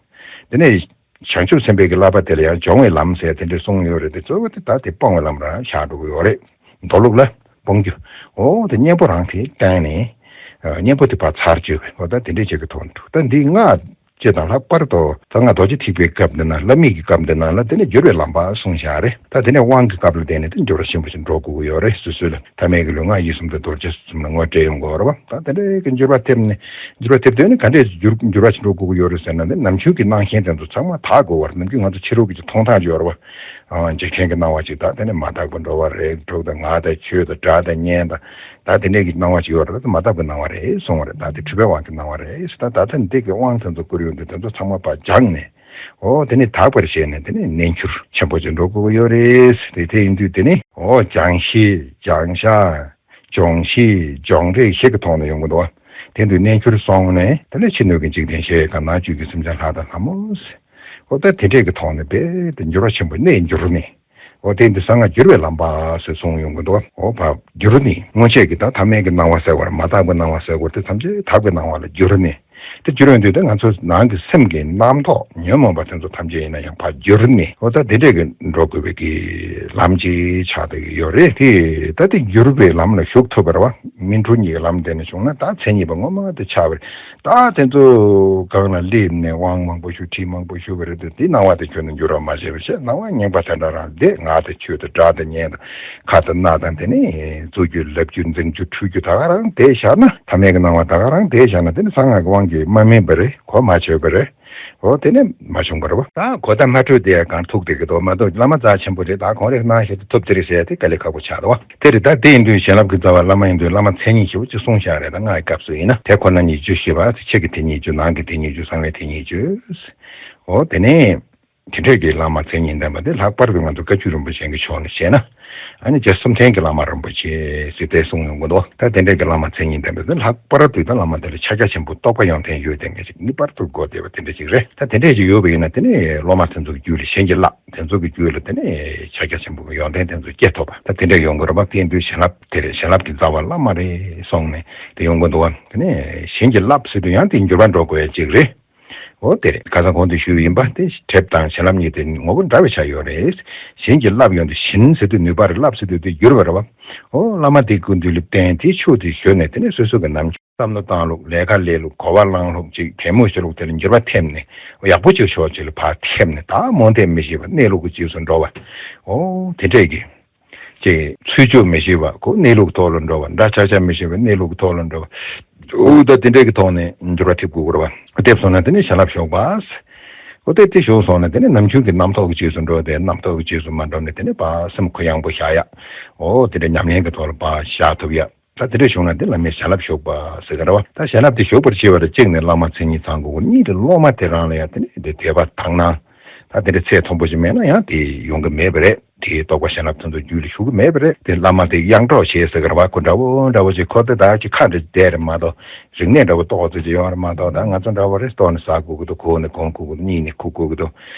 དེ་ནས་བྱང་ཆུབ་སེམས་དཔའི་གི་བསླབ་པ་དེ་ལ་ཡང་སྦྱོང་བའི་ལམ་ཟེར་དེ་འདྲས་གསུངས་ཡོད་རེད། དེ་གཙོ་བོ་དེ་ད་དེ་སྤོང་བའི་ལམ་རང་བཞག་འགྲོ་གི་ཡོད་རེད། མདོ་ལུགས་ལ་སྤོང་རྒྱུ་ཨོ་དེ་གཉེན་པོ་རང་དེ་བསྟེན་ནས་གཉེན་པོ་དེ་ཕར་ཚར་གཅོད་པའི་ཨོ་ད་དེ་འདྲས་བྱེད་ཀྱི་ཐོག་ནས་འདུག་ད་འདི་སྔགས་སྤྱི་དང་ལྷག་པར་དུ་གསང་སྔགས་རྡོ་རྗེ་ཐེག་པའི་སྐབས་འདི་ན་བླ་མེད་ཀྱི་སྐབས་འདི་ན་ལ་དེ་ནས་སྦྱོར་བའི་ལམ་པ་གསུངས་བཞག་རེད། ད་དེ་ནས་དབང་གི་སྐབས་ལ་བརྟེན་ནས་དེ་འགྱུར་བ་ཆེན་པོ་ཞིག་འགྲོ་དགོས་ཀྱི་ཡོད་རེད། སོ་སོ་ལ་ཐ་མལ་གྱི་ལུས་ངག་ཡིད་གསུམ་དང་རྡོ་རྗེ་གསུམ་ལ་ངོ་སྤྲད་ཡོང་དགོས་རེད་བ། ད་དེ་འདྲའི་གི་འགྱུར་བ་ཐེབས་ནས་འགྱུར་བ་ཐེབས་དུས་ནི་ག་འདྲས་འགྱུར་འགྱུར་བ་ཞིག་འགྲོ་དགོས་ཀྱི་ཡོད་རེད་ཟེར་ན་ནི་ནམ་རྒྱུན་གྱི་སྣང་ཞེན་དེ་ཚོ་ཚང་མ་དག་དགོས་པ་རེད། ནམ་རྒྱུན་ང་ཚོ་ཕྱི་རོལ་གྱི་མཐོང་ཐང་ཅིག་ཡོད་རེད་བ། འཇིག་རྟེན་གྱི་སྣང་བ་ཅིག་ད་དེ་ནི་མ་དག་པ་འགྲོ་བ་རིགས་དྲུག་དང་ངག་དང་ཆོས་དང་སྒྲ་དང་བརྙན་དང་ད་དེ་འདྲས་ཀྱི་སྣང་བ་ཅིག་ཡོད་རེད། ད་མ་དག་པའི་སྣང་བ་རེད་གསུངས་པ་རེད། ད་དེ་འཁྲུལ་པའི་དབང་གི་སྣང་བ་རེད། ད་ད་ལྟ་འདི་གི་དབང་དེ་ཚོ་བསྐུར་ཡོང་དུས་དེ་ཚོ་ཚང་མ་ཕར་སྦྱངས་ནས། འོ་དེ་ནི་དག་པར་བྱས་ནས་དེ་ནི་རྣལ་འབྱོར་ཆེན་པོ་ཅིག་འགྲོ་དགོས་ཀྱི་ཡོད་རེད། དེ་དེ་ཡིན་དུས་དེ་ནི་འོ་སྦྱང་ཤེས་སྦྱང་བྱ་སྦྱོང་ཤེས་སྦྱོང་རེས་ཤེས་ཀྱི་ཐོག་ནས་ཡོང་གི་འདུག་དེ་དུས་རྣལ་འབྱོར་སོང་ནས་དེ་ནི་ཕྱི་སྣོད་ཀྱི་འཇིག་རྟེན་ཞེས་དགའ་སྣང་བཅུད་ཀྱི་སེམས་ཅན་ལྷ་དང་ལྷ་མོ། འོ་ད་དེ་འདྲས་ཀྱི་ཐོག་ནས་རྦད་དེ་འགྱུར་བ་ཆེན་པོ་གནས་འགྱུར་ནས། འོ་དེ་འདི་གསང་སྔགས་འགྱུར་བའི་ལམ་པ་ཟེར་གསུངས་ཡོང་གི་འདུག་འོ་བ་འགྱུར་ནི་སྔོན་ཆད་ཀྱི་ད་ཐ་མལ་གྱི་སྣང་བ་ཟེར་བར་མ་དག་པའི་སྣང་བ་ཟེར་བར་དེ་ཐམས་ཅད་དག་པའི་སྣང་བ་ལ་འགྱུར་ནི། དེ་འགྱུར་ཡོང་དུས་དེ་ང་ཚོ་ནང་གི་སེམས་ཀྱི་རྣམ་རྟོག་ཉོན་མོངས་པ་དེ་ཚོ་ཐམས་ཅད་ཡིན་ན་ཡང་ཕར་འགྱུར་ནི། འོ་ད་དེ་འདྲས་ཀྱི་འགྲོ་དགོས་པའི་གི་ལམ་ཅིག་ཆགས་བསྡད་ཀྱི་ཡོད་རེད། དེ་ད་དེ་འགྱུར་བའི་ལམ་ལ་ཞུགས་ཐུབ་པ་རེད་བ། སྨིན་གྲོལ་གཉིས་ཀྱི་ལམ་དེ་ནས་བྱུང་ན་ད་མཚན་ཉིད་པ་ངོ་མ་དེ་ཆགས་པ་རེད། ད་དེ་ཚོ་སྒང་ལ་སླེབས་ནས་དབང་མང་པོ་ཞུ་ཁྲིད་མང་པོ་ཞུ་བ་རེད་དེ་དེ་སྣང་བ་དེ་ཁྱོན་ནས་འགྱུར་བ་མ་བྱས་པ་བྱས་སྣང་བ་རྙིང་པ་དེ་འདྲ་རང་བསྡད། ངག་དང་ཆོས་དང་སྒྲ་དང་བརྙན་དང་ཁ་དང་སྣ་དང་དེ་ནས་རྩོལ་རྒྱུ་ལབ་རྒྱུ་འཛིན་རྒྱུ་འཁྲུལ་རྒྱུ་ད་ག་རང་བསྡད་བཞག་ན། ཐ་མལ་གྱི་སྣང་བ་ད་ག་རང་བསྡད་བཞག་ན་དེ་ནི་གསང་སྔགས་ཀྱི་དབང་གིས་མ་སྨིན་པ་རེད། གོ་མ་ཆོད་པ་རེད། འོ་དེ་ནས་མ་བྱུང་བ་རེད་བ། ད་གོ་བརྡ་མ་འཕྲོད་དེ་ཡང་གང་ཐུག་བསྡད་ཀྱི་འདུག་མ་གཏོགས་བླ་མ་རྩ་ཆེན་པོ་རེད། ད་གོང་རེ་གནང་བཞིན་དུ་ཐུབ་དེ་རེད་ཟེར་ཡ་དེ་དཀའ་ལས་ཁག་པོ་ཆགས་འདུག་བ། དེ་རེད། ད་དེ་ཡིན་དུས་བྱིན་རླབས་ཀྱི་རྩ་བ་བླ་མ་ཡིན་དུས་བླ་མ་མཚན་ཉིད་ཞེ་པོ་ཅིག་གསུངས་བཞག་རེད། ད་སྔགས་ཀྱི་སྐབས་སུ་ཡིན་ན་དེ་ཁོ་ན་ཉིད་བཅུ་ཞེས་པ་ཕྱི་གི་དེ་ཉིད་བཅུ། ནང་གི་དེ་ཉིད་བཅུ། གསང་བའི་དེ་ཉིད་བཅུ། འོ་དེ་ནས་དེ་འདྲས་ཀྱི་བླ་མ་མཚན་ཉིད་ལྡན་པ་དེ་ལྷག་པར་དུ་ང་ཚོ་བཀའ་བརྒྱུད་རིན་པོ་ཆེ་གི་ཕྱོགས་ནས་བཤད་ན། ཨ་ནི་རྗེ་བཙུན་མཁྱེན་གྱི་བླ་མ་རིན་པོ་ཆེ་ཟེར་ཏེ་གསུངས་ཡོང་གི་འདུག་ད་དེ་འདྲས་ཀྱི་བླ་མ་མཚན་ཉིད་ལྡན་པ་དེ་ལྷག་པར་དུ་ད་བླ་མ་དེ་ལ་ཕྱག་རྒྱ་ཆེན་པོ་རྟོགས་པ་ཡོན་ཏན་ཡོད་ལྡན་མཁན་ཞིག་ངེས་པར་དུ་དགོས་བསྡད་པ་དེ་འདྲ་ཞིག་རེད། ད་དེ་འདྲས་ཞིག་ཡོད་པ་ཡིན་ན་དེ་ནི་སློབ་མ་དེ་ཚོ་གི་རྒྱུད་ལ་བྱིན་གྱིས་བརླབས། དེ་ཚོ་གི་རྒྱུད་ལ་དེ་ནི་ཕྱག་རྒྱ་ཆེན་པོ་གི་ཡོན་ཏན་དེ་ཚོ་སྐྱེ་ཐུབ་པ། ད་དེ་འདྲ་ཡོང་གི་རེད་པ། དེ་ཡིན་དུས་བྱིན་རླབས་དེ་རེད། བྱིན་རླབས་ཀྱི་རྩ་བ་བླ་མ་རེད་གསུངས་ནས་དེ་ཡོང་གི་འདུག་བ། དེ་ནི་བྱིན་གྱིས་བརླབས་ཟེར་དུས་ཡང་དེ་འགྱུར་བ་འགྲོ་དགོས་ཡ་གཅིག་རེད། འོ་དེ་རེད། ཁ་སང་གོང་དུ་ཞུས་ཡིན་པ་དེ་གྲིབ་དང་བྱིན་རླབས་གཉིས་དེ་ངོ་བོ་འདྲ་བའི་ཆ་ཡོད་རེད། བྱིན་གྱིས་བརླབས་ཡོང་དུས་བྱིན་ཟེར་དུས་ནུས་པ་རེད། བརླབས་ཟེར་དུས་དེ་བསྒྱུར་བ་རེད་བ། འོ་བླ་མ་དེ་སྐུ་མདུན་ལ་བསྟེན་དེ་ཆོས་དེ་ཞུས་ནས་དེ་ནས་སོ་སོ་གི་ནམ་བསམ་བློ་བཏང་ལུགས། ལས་ཀ་ལས་ལུགས། གོ་བ་བླང་ལུགས། ཅིག་གད་མོ་བྱེད་ལུགས་དེ་ལ་འགྱུར་བ་ཐེབས་ནས་ཡག་པོ་ཅིག་ཕྱོགས་གཅིག་ལ་ཕར་ཐེབས་ནས་ད་རྨོངས་དད་མི་བྱེད་པ་གནས་ལུགས་ཀྱི་རྗེས་སུ་འགྲོ་བ། འོ་དེ་འདྲས་ཀྱི་ཅིག་ཚུལ་འཆོས་མི་བྱེད་པ་ཁོ་གནས་ལུགས་ཐོག་ལ་འགྲོ་བ། འདྲ་ཆགས་ཆགས་མི་བྱེད་པ་གནས་ལུགས་ཐོག་ལ་འགྲོ་བ། འོ་ད་དེ་འདྲས་ཀྱི་ཐོག་ནས་འགྱུར་བ་ཐེབས་དགོས་ཀྱི་རེད་བ། ཐེབས་སོང་ན་དེ་ནས་བྱིན་རླབས་ཞུགས་པ། འོ་དེ་དེ་ཞུགས་སོང་ན་དེ་ནས་ནམ་རྒྱུན་གྱི་རྣམ་རྟོག་གི་རྗེས་སུ་འགྲོ་བ་དེ་རྣམ་རྟོག་གི་རྗེས་སུ་མ་འགྲོ་ནས་དེ་ནས་ཕར་སེམས་གུ་ཡངས་པོ་བཞག་ཡ། འོ་དེ་འདྲ་ཉམས་ལེན་གྱི་ཐོག་ལ་ཕར་བཞག་ཐུབ་ཡ། ད་དེ་འདྲ་བྱུང་ན་དེ་བླ་མའི་བྱིན་རླབས་ཞུགས་པ་ཟེར་གི་རེད་བ། ད་བྱིན་རླབས་དེ་ཞུགས་པར་བྱེད་པ་ལ་གཅིག་ནས་བླ་མ་མཚན་ཉིད་ཚང་དགོས་ཀྱི། གཉིས་དེ་སློབ་མ་དེ་རང་ལ་ཡང་དེ་ནས་དེ་དད་པ་དག་སྣང་། ད་དེ་འདྲ་ཚད་མཐོན་པོ་ཞིག་མེད་ན་ཡང་དེ་ཡོང་གི་མེད་པ་རེད། དེའི་རྟོགས་པ་བྱིན་རླབས་དེ་ཚོ་རྒྱུད་ལ་ཞུགས་ཀྱི་མེད་པ་རེད། དེ་བླ་མ་དེ་གཡང་གྲོགས་བྱེད་ཟེར་གི་རེད་བ། ཁོ་འདྲ་བོ་འདྲ་བོ་ཅིག་ཁོ་དེ་ད་ཅིག་ཁ་འདྲ་བསྡད་རེད་མ་གཏོགས་རིག་གནས་འདྲ་བོ་ཏོག་ཙམ་ཅིག་ཡོང་རེད་མ་གཏོགས། ད་ང་ཚོ་འདྲ་བོ་རེད། ལྟོགས་ནས་ཟ་དགོས་ཀྱི་འདུག་གོ་ནས་གོན་དགོས་ཀྱི་འདུག་གཉིད་ནས་ཁུག་དགོས་ཀྱི་འདུག་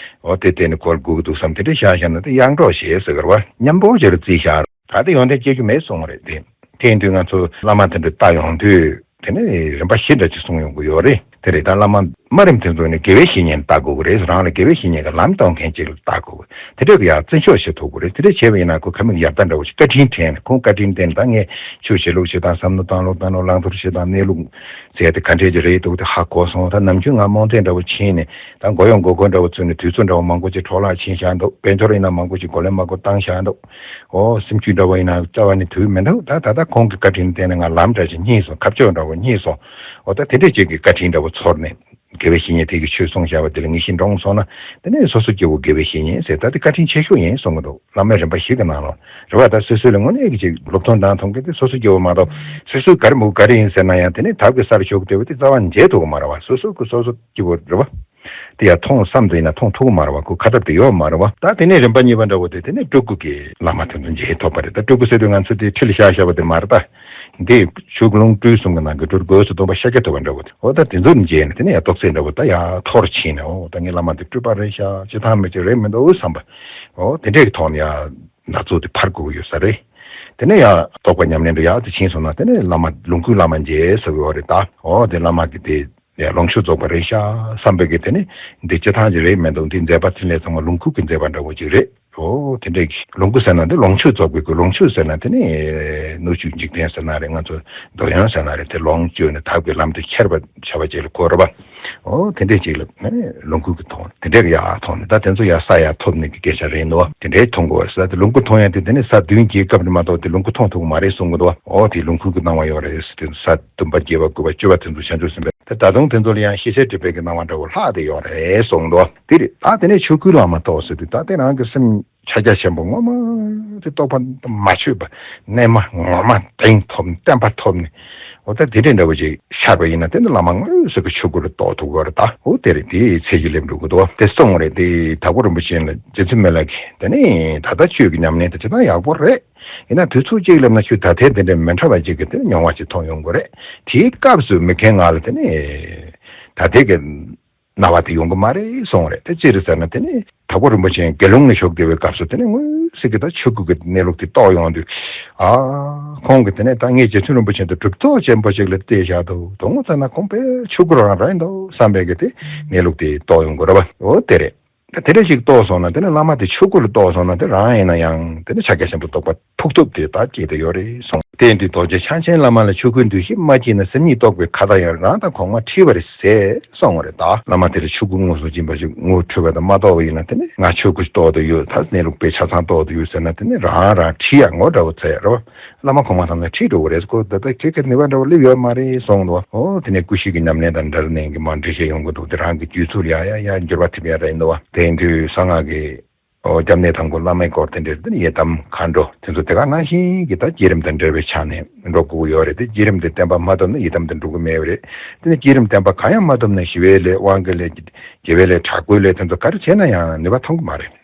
འོ་དེ་བལྟས་ནས་གོན་དགོས་ཀྱི་འདུག་བསམ་དེ་འདྲ་བཞག་བཞག་ན་དེ་གཡང་གྲོགས་བྱེད་ཟེར་གི་རེད་བ། མཉམ་པོ་ཅིག་ལ་བརྩིས་བཞག་ད་དེ་ཡོན་ཏན་སྐྱེ་རྒྱུ་མེད་གསུངས་པ་རེད་དེ། དེ་ཡིན་དུས་ང་ཚོ་བླ་མ་དེ་འདྲ་ལྟ་ཡོང་དུས་དེ་ནས་རིམ་པ་བཞི་འདྲ་ཅིག་གསུངས་ཡོང་གི་ཡོད་རེད། དེ་རེད། ད་བླ་མ་དམའ་རིམ་དེ་ཚོ་ནི་དགེ་བའི་བཤེས་གཉེན་ལྟ་དགོས་ཀྱི་རེད། རང་ལ་དགེ་བའི་བཤེས་གཉེན་གྱི་ལམ་སྟོན་མཁན་ཅིག་ལ་ལྟ་དགོས་ཀྱི། དེ་འདྲ་གི་ཡང་བརྩི་འཇོག་བྱེད་ཐུབ་ཀྱི་རེད། དེ་འདྲ་བྱས་པ་ཡིན་ན་ཁོ་ཁ་མིག་ཡར་ལྟ་འདྲ་བོ་ཞིག་བཀའ་དྲིན་དྲན་ནས་ཁོང་བཀའ་དྲིན་བརྟེན་ནས་ད་ངས་ཆོས་བྱེད་ལུགས་བྱེད་སྟངས། བསམ་བློ་བཏང་ལུགས་བཏང་ལུགས། བླང་དོར་བྱེད་སྟངས། གནས་ལུགས་ཟེར་དེ་ག་འདྲས་ཀྱི་རེད་འདུག་དེ་ཧ་གོ་སོང་། ད་ནམ་རྒྱུན་ང་རྨོངས་དད་འདྲ་བོ་ཕྱིན་ནས་ད་མགོ་གཡོག་མགོ་སྐོར་འདྲ་བོ་བཙུགས་ནས་དུས་ཚོད་འདྲ་བོ་མང་པོ་ཅིག་འཕྲོ་བརླག་ཕྱིན་བཞག་འདུག་དཔལ་འབྱོར་ཡིན་ན་མང་པོ་ཅིག་མགོ་ལས་མ་གོ་བཏང་བཞག་འདུག་འོ་སེམས་རྒྱུད་འདྲ་བོ་ཡིན་ན་རྩ་བ་ནས་དུས་མི་འདུག་ད་ད་ལྟ་ཁོང་གི་བཀའ་དྲིན་བརྟེན་ནས་ང་ལམ་འདྲ་ཞིག་རྙེད་སོང་། ཁ་ཕྱོགས་འདྲ་བོ་རྙེད་སོང་། འོ་ད་དེ་འདྲས་ཅིག་གི་བཀའ་དྲིན་འདྲ་བོ་ཚོར་ནས་དགེ་བའི་བཤེས་གཉེན་དེ་གིས་ཆོས་གསུངས་བཞག་པ་དེ་ལ་ངེས་ཤེས་འདྲོངས་སོང་ན། དེ་ནས་སོ་སོ་སྐྱེ་བོ་དགེ་བའི་བཤེས་གཉེན་ཟེར་ད་དེ་བཀའ་དྲིན་ཆེ་ཤོས་ཡིན་གསུང་གི་འདུག་བླ་མའི་རིམ་པ་བཞི་གི་ནང་ལ་རེད་བ། ད་སོ་སོ་ལ་དངོས་གནས་ཀྱི་ཅིག་སློབ་སྟོན་གནང་ཐུབ་མཁན་དེ་སོ་སོ་སྐྱེ་བོ་མ་གཏོགས། སོ་སོ་ག་རེ་མོ་ག་རེ་ཡིན་ཟེར་ན་ཡང་དེ་ནས་ཐབས་ཀྱི་སར་ཞུགས་བསྡད་པ་དེ་རྩ་བ་ནས་མཇལ་ཐུབ་ཀྱི་མ་རེད་བ། སོ་སོ་གི་སོ་སོ་སྐྱེ་བོ་རེད་བ། དེ་ཡང་མཐོང་བསམ་དུ་ཡིན་ན་མཐོང་ཐུབ་ཀྱི་མ་རེད་བ། ཁོ་ཁ་ཐབས་དེ་ཡོད་མ་རེད་བ། ད་དེ་ནས་རིམ་པ་གཉིས་པ་འདྲ་བོ་དེ་དེ་ནས་སྤྲུལ་སྐུ་གི་བླ་མ་དེ་ཚོ་མཇལ་ཐུབ་པ་རེད། ད་སྤྲུལ་སྐུ་ཟེར་དུས་ང་ཚོ་དེ་ཁྲི་ལ་བཞག་བཞག་པ་དེ་མ་རེད་ད། འདི་ཆོས་ཀུན་ལོངས་སྤྲུལ་གསུམ་གྱི་ནང་གི་སྤྲུལ་སྐུ་སུ་སྟོན་པ་ཤཱཀྱ་ཐུབ་པ་འདྲ་བོ་དེ། འོ་ད་དེ་ཚོ་མཇལ་ནས་དེ་ནས་ཡང་རྟོགས་ཚད་འདྲ་བོ་ད་ཡར་མཐོ་རུ་ཕྱིན་ནས། འོ་ད་ངའི་བླ་མ་འདི་སྤྲུལ་པ་རེད་ཤག་སྤྱིར་བཏང་མི་གཅིག་རེད་མི་འདུག་བསམ་པ། འོ་དེ་འདྲས་ཀྱི་ཐོག་ནས་ཡང་ན་ཚོད་དེ་འཕར་དགོས་ཀྱི་ཡོད་ས་རེད། དེ་ནས་ཡང་རྟོགས་པ་ཉམས་ལེན་དུ་ཡག་ཏུ་ཕྱིན་སོང་ན་དེ་ནས་བླ་མ་ལོངས་སྐུའི་བླ་མ་མཇལ་ཟེར་བའི་འོ་རེད་ད། འོ་དེ་བླ་མ་གི་དེ་ཡང་ལོངས་སྤྱོད་རྫོགས་པ་རེད་ཤག་བསམ་པའི་གི་དེ་ནི་འདི་སྤྱིར་བཏང་གི་རེད་མི་འདུག་འདི་མཛད་པ་འཕྲིན་ལས་ཚང་མ་ལོངས་སྐུ་གི་མཛད་པ་འདྲ་བོ་ཅིག་རེད། འོ་དེ་འདྲས་ཀྱི་ལོངས་སྐུ་ཟེར་ན་དེ་ལོངས་སྤྱོད་རྫོགས་པའི་གི་ལོངས་སྤྱོད་ཟེར་ན་དེ་ནི་སྣོད་བཅུད་འཇིག་རྟེན་ཟེར་ན་རེད། ང་ཚོ་འདོད་ཡོན་ཟེར་ན་རེད། དེ་ལོངས་སྤྱོད་ནས་ཐབས་ཀྱི་ལམ་དུ་ཁྱེར་བ་བྱ་བ་ཅིག་ལ་གོ་རེད་པ། འོ་དེ་འདྲས་ཅིག་ལ་ནི་ལོངས་སྐུ་གི་མཐོང་དེ་འདྲས་ཀྱི་ཡག་མཐོང་ནས་ད་དེ་ཚོ་ཡག་ས་ཡག་ཐོབ་ནས་ཀྱི་སྐད་ཆ་རེད་འདུག་དེ་འདྲས་མཐོང་དགོས་ཟེར། ད་དེ་ལོངས་སྐུ་མཐོང་ཡ་དེ་དེ་ནི་ས་བདུན་གྱི་སྐབས་ནས་མ་གཏོགས་དེ་ལོངས་སྐུ་མཐོང་ཐུབ་ཀྱི་མ་རེད་གསུང་གི་འདུག་འོ་དེ་ལོངས་སྐུ་གི་སྣང་བ་ཡོད་རེད་ཟེར་དུས་ས་བདུན་པ་བརྒྱད་པ་དགུ་པ་བཅུ་པ་དེ་ཚོ་བྱང་ཆུབ་སེམས་དཔའི་ད་ད་དུང་དེ་ཚོ་ལ་ཡང་ཤེས་བྱའི་སྒྲིབ་པའི་གི་སྣང་བ་འདྲ་བོ་ལྷག་བསྡད་ཡོད་རེད་གསུངས་འདུག་དེ་རེད། ད་དེ་ནས་ཆོས་སྐུའི་ལམ་མ་གཏོགས་ཟེར་དུས་ད་དེ་རང་གི་སེམས་ ཕྱག་རྒྱ་ཆེན་པོ་ངོ་མ་དེ་རྟོགས་པ་མ་ཆོད་པ། རྣལ་མ་ངོ་མ་གདེང་ཐོབ་བརྟན་པ་ཐོབ་ནས། འོ་ད་དེ་འདྲའི་འདྲ་བོ་ཅིག་ཤར་བ་ཡིན་ན། དེ་ནི་བླ་མ་དངོས་སུ་གི་ཆོས་སྐུ་ལ་རྟོགས་ཐུབ་ཀྱི་ཡོད་རེད། ད་འོ་དེ་རེད། དེའི་ཚེ་གཅིག་སླེབས་འགྲོ་གི་འདུག་དེ་གསུངས་རེད། དེ་དྭགས་པོ་རིན་པོ་ཆེ་ལ་རྗེ་བཙུན་མི་ལ་གིས་དེ་ནི་ད་ལྟ་ཆོས་ཀྱི་ཉམས་ལེན་དེ་བྱེད་སྟངས་ཡག་པོ་རེད། ཡིན་ན་དུས་ཚོད་གཅིག་སླེབས་ན་ཁྱོད་ད་ལྟའི་དེ་འདྲའི་མི་འདྲ་བ་ཅིག་གི་དེ་ནི་མྱོང་བ་ཅིག་མཐོང་ཡོང་གི་རེད། དེའི་སྐབས་སུ་མི་རྒན་ང་ལ་དེ་ནི་ད་ལྟའི་གི་སྣང་བ་དེ་ཡོང་གི་མ་རེད་གསུངས་རེད། དེ་ཅི་རེད་ཟེར་ན། དེ་ནི་དྭགས་པོ་རིན་པོ་ཆེ་དགེ་སློང་ནས་བཞུགས་བསྡད་པའི་སྐབས་སུ་དེ་ནི་དངོས་སུ་གི་ད་ཆོས་སྐུ་གི་གནས་ལུགས་དེ་རྟོགས་ཡོང་དུས། ཨ། ཁོང་གིས་དེ་ནས་ད་ངས་རྗེ་བཙུན་རིན་པོ་ཆེ་དང་གྲུབ་ཐོབ་ཆེན་པོ་ཅིག་ལ་བལྟས་བཞག་འདུག་དོ་དངོས་བཙལ་ན་ཁོང་དཔེ་ཆོས་སྐུ་རང་རེད་འདུག་བསམ་པའི་གི་དེ་གནས་ལུགས་དེ་རྟོགས་ཡོང་དགོས་རེད་པ། འོ་དེ་རེད། ད་དེ་འདྲ་ཞིག་རྟོགས་སོང་ན། དེ་ནས་བླ་མ་དེ་ཆོས་སྐུ་ལ་རྟོགས་སོང་ན། དེ་རང་ཡིན་ན་ཡང་དེ་ནས་ཕྱག་རྒྱ་ཆེན་པོ་རྟོགས་པ་ཐུག་ཐུབ་དེ་ད་སྐྱེས་བསྡད་ཡོད་རེད་གསུངས། དེ་ཡིན་དུས་རྡོ་རྗེ་འཆང་ཆེན་བླ་མ་ལ་ཆོས་སྐུའི་འདུ་ཤེས་མ་སྐྱེས་ན། སེམས་ཉིད་རྟོགས་པའི་ཁ་ཏ་ཡང་རང་དང་གོང་མ་འཁྲིལ་བ་རེད་ཟེར་གསུངས་པ་རེད། ད་བླ་མ་དེ་ལ་ཆོས་སྐུ་དངོས་སུ་སྦྱིན་པ་ཞིག་ངོ་འཕྲོད་པ་དང་མ་རྟོགས་པ་ཡིན་ན། དེ་ནི་ང་ཆོས་སྐུ་རྟོགས་བསྡད་ཡོད། ད་གནས་ལུགས་དཔེ་ཆ་ཚང་རྟོགས་བསྡད་ཡོད་ཟེར་ན། དེ་ནི་རང་རང་འཁྲིལ་ཡག་ངོ་འདྲ་བོ་ཚ་ཡག་རེད་བ། བླ་མ་གོང་མ་ཚང་ལ་ཁྲིད་འགྲོ་གི་རེད། ཁོ་ད་ལྟ་ཁྱེད་ཀྱི་ནུས་པ་འདྲ་བོ་སླེབས་ཡོད་མ་རེད་གསུངས་འདུག་འོ་དེ་ནས་སྐུ་གཤེགས་ཀྱི་ཉམས་ལེན་དང་འབྲེལ་ནས་ཀྱི་མར་འགྲེལ་བཤད་ཡོང་གི་འདུག་དེ་རང་གི་དུས་ཚོད་ལ་ཡ་ཡ་ཡ་འགྱུར་བ་ཐེབས་ཡ་རེད་འདུག་བ། དེ་ཡིན་དུས་གསང་སྔགས་ཀྱི་འོ་སྐྱབས་གནས་དང་པོ་བླ་མའི་སྐོར་དེ་འདྲའི་དེ་ནི་ཡི་དམ་མཁའ་འགྲོ་དེ་ཚོ་དེ་ག་ནང་བཞིན་གྱི་ད་བསྐྱེད་རིམ་དང་འབྲེལ་བའི་ཆ་ནས་འགྲོ་དགོས་ཀྱི་ཡོད་རེད། དེ་བསྐྱེད་རིམ་དེ་བརྟན་པ་མ་ཐོབ་ན་ཡི་དམ་དེ་འགྲུབ་ཀྱི་མེད་པ་རེད། དེ་ནི་བསྐྱེད་རིམ་བརྟན་པ་གང་ཡང་མ་ཐོབ་ན་ཞི་བའི་ལས་དབང་གི་ལས་དགེ་བའི་ལས་དྲག་པོའི་ལས་དེ་ཚོ་ག་རེ་བྱས་ན་ཡང་ནུས་པ་ཐོན་གྱི་མ་རེད།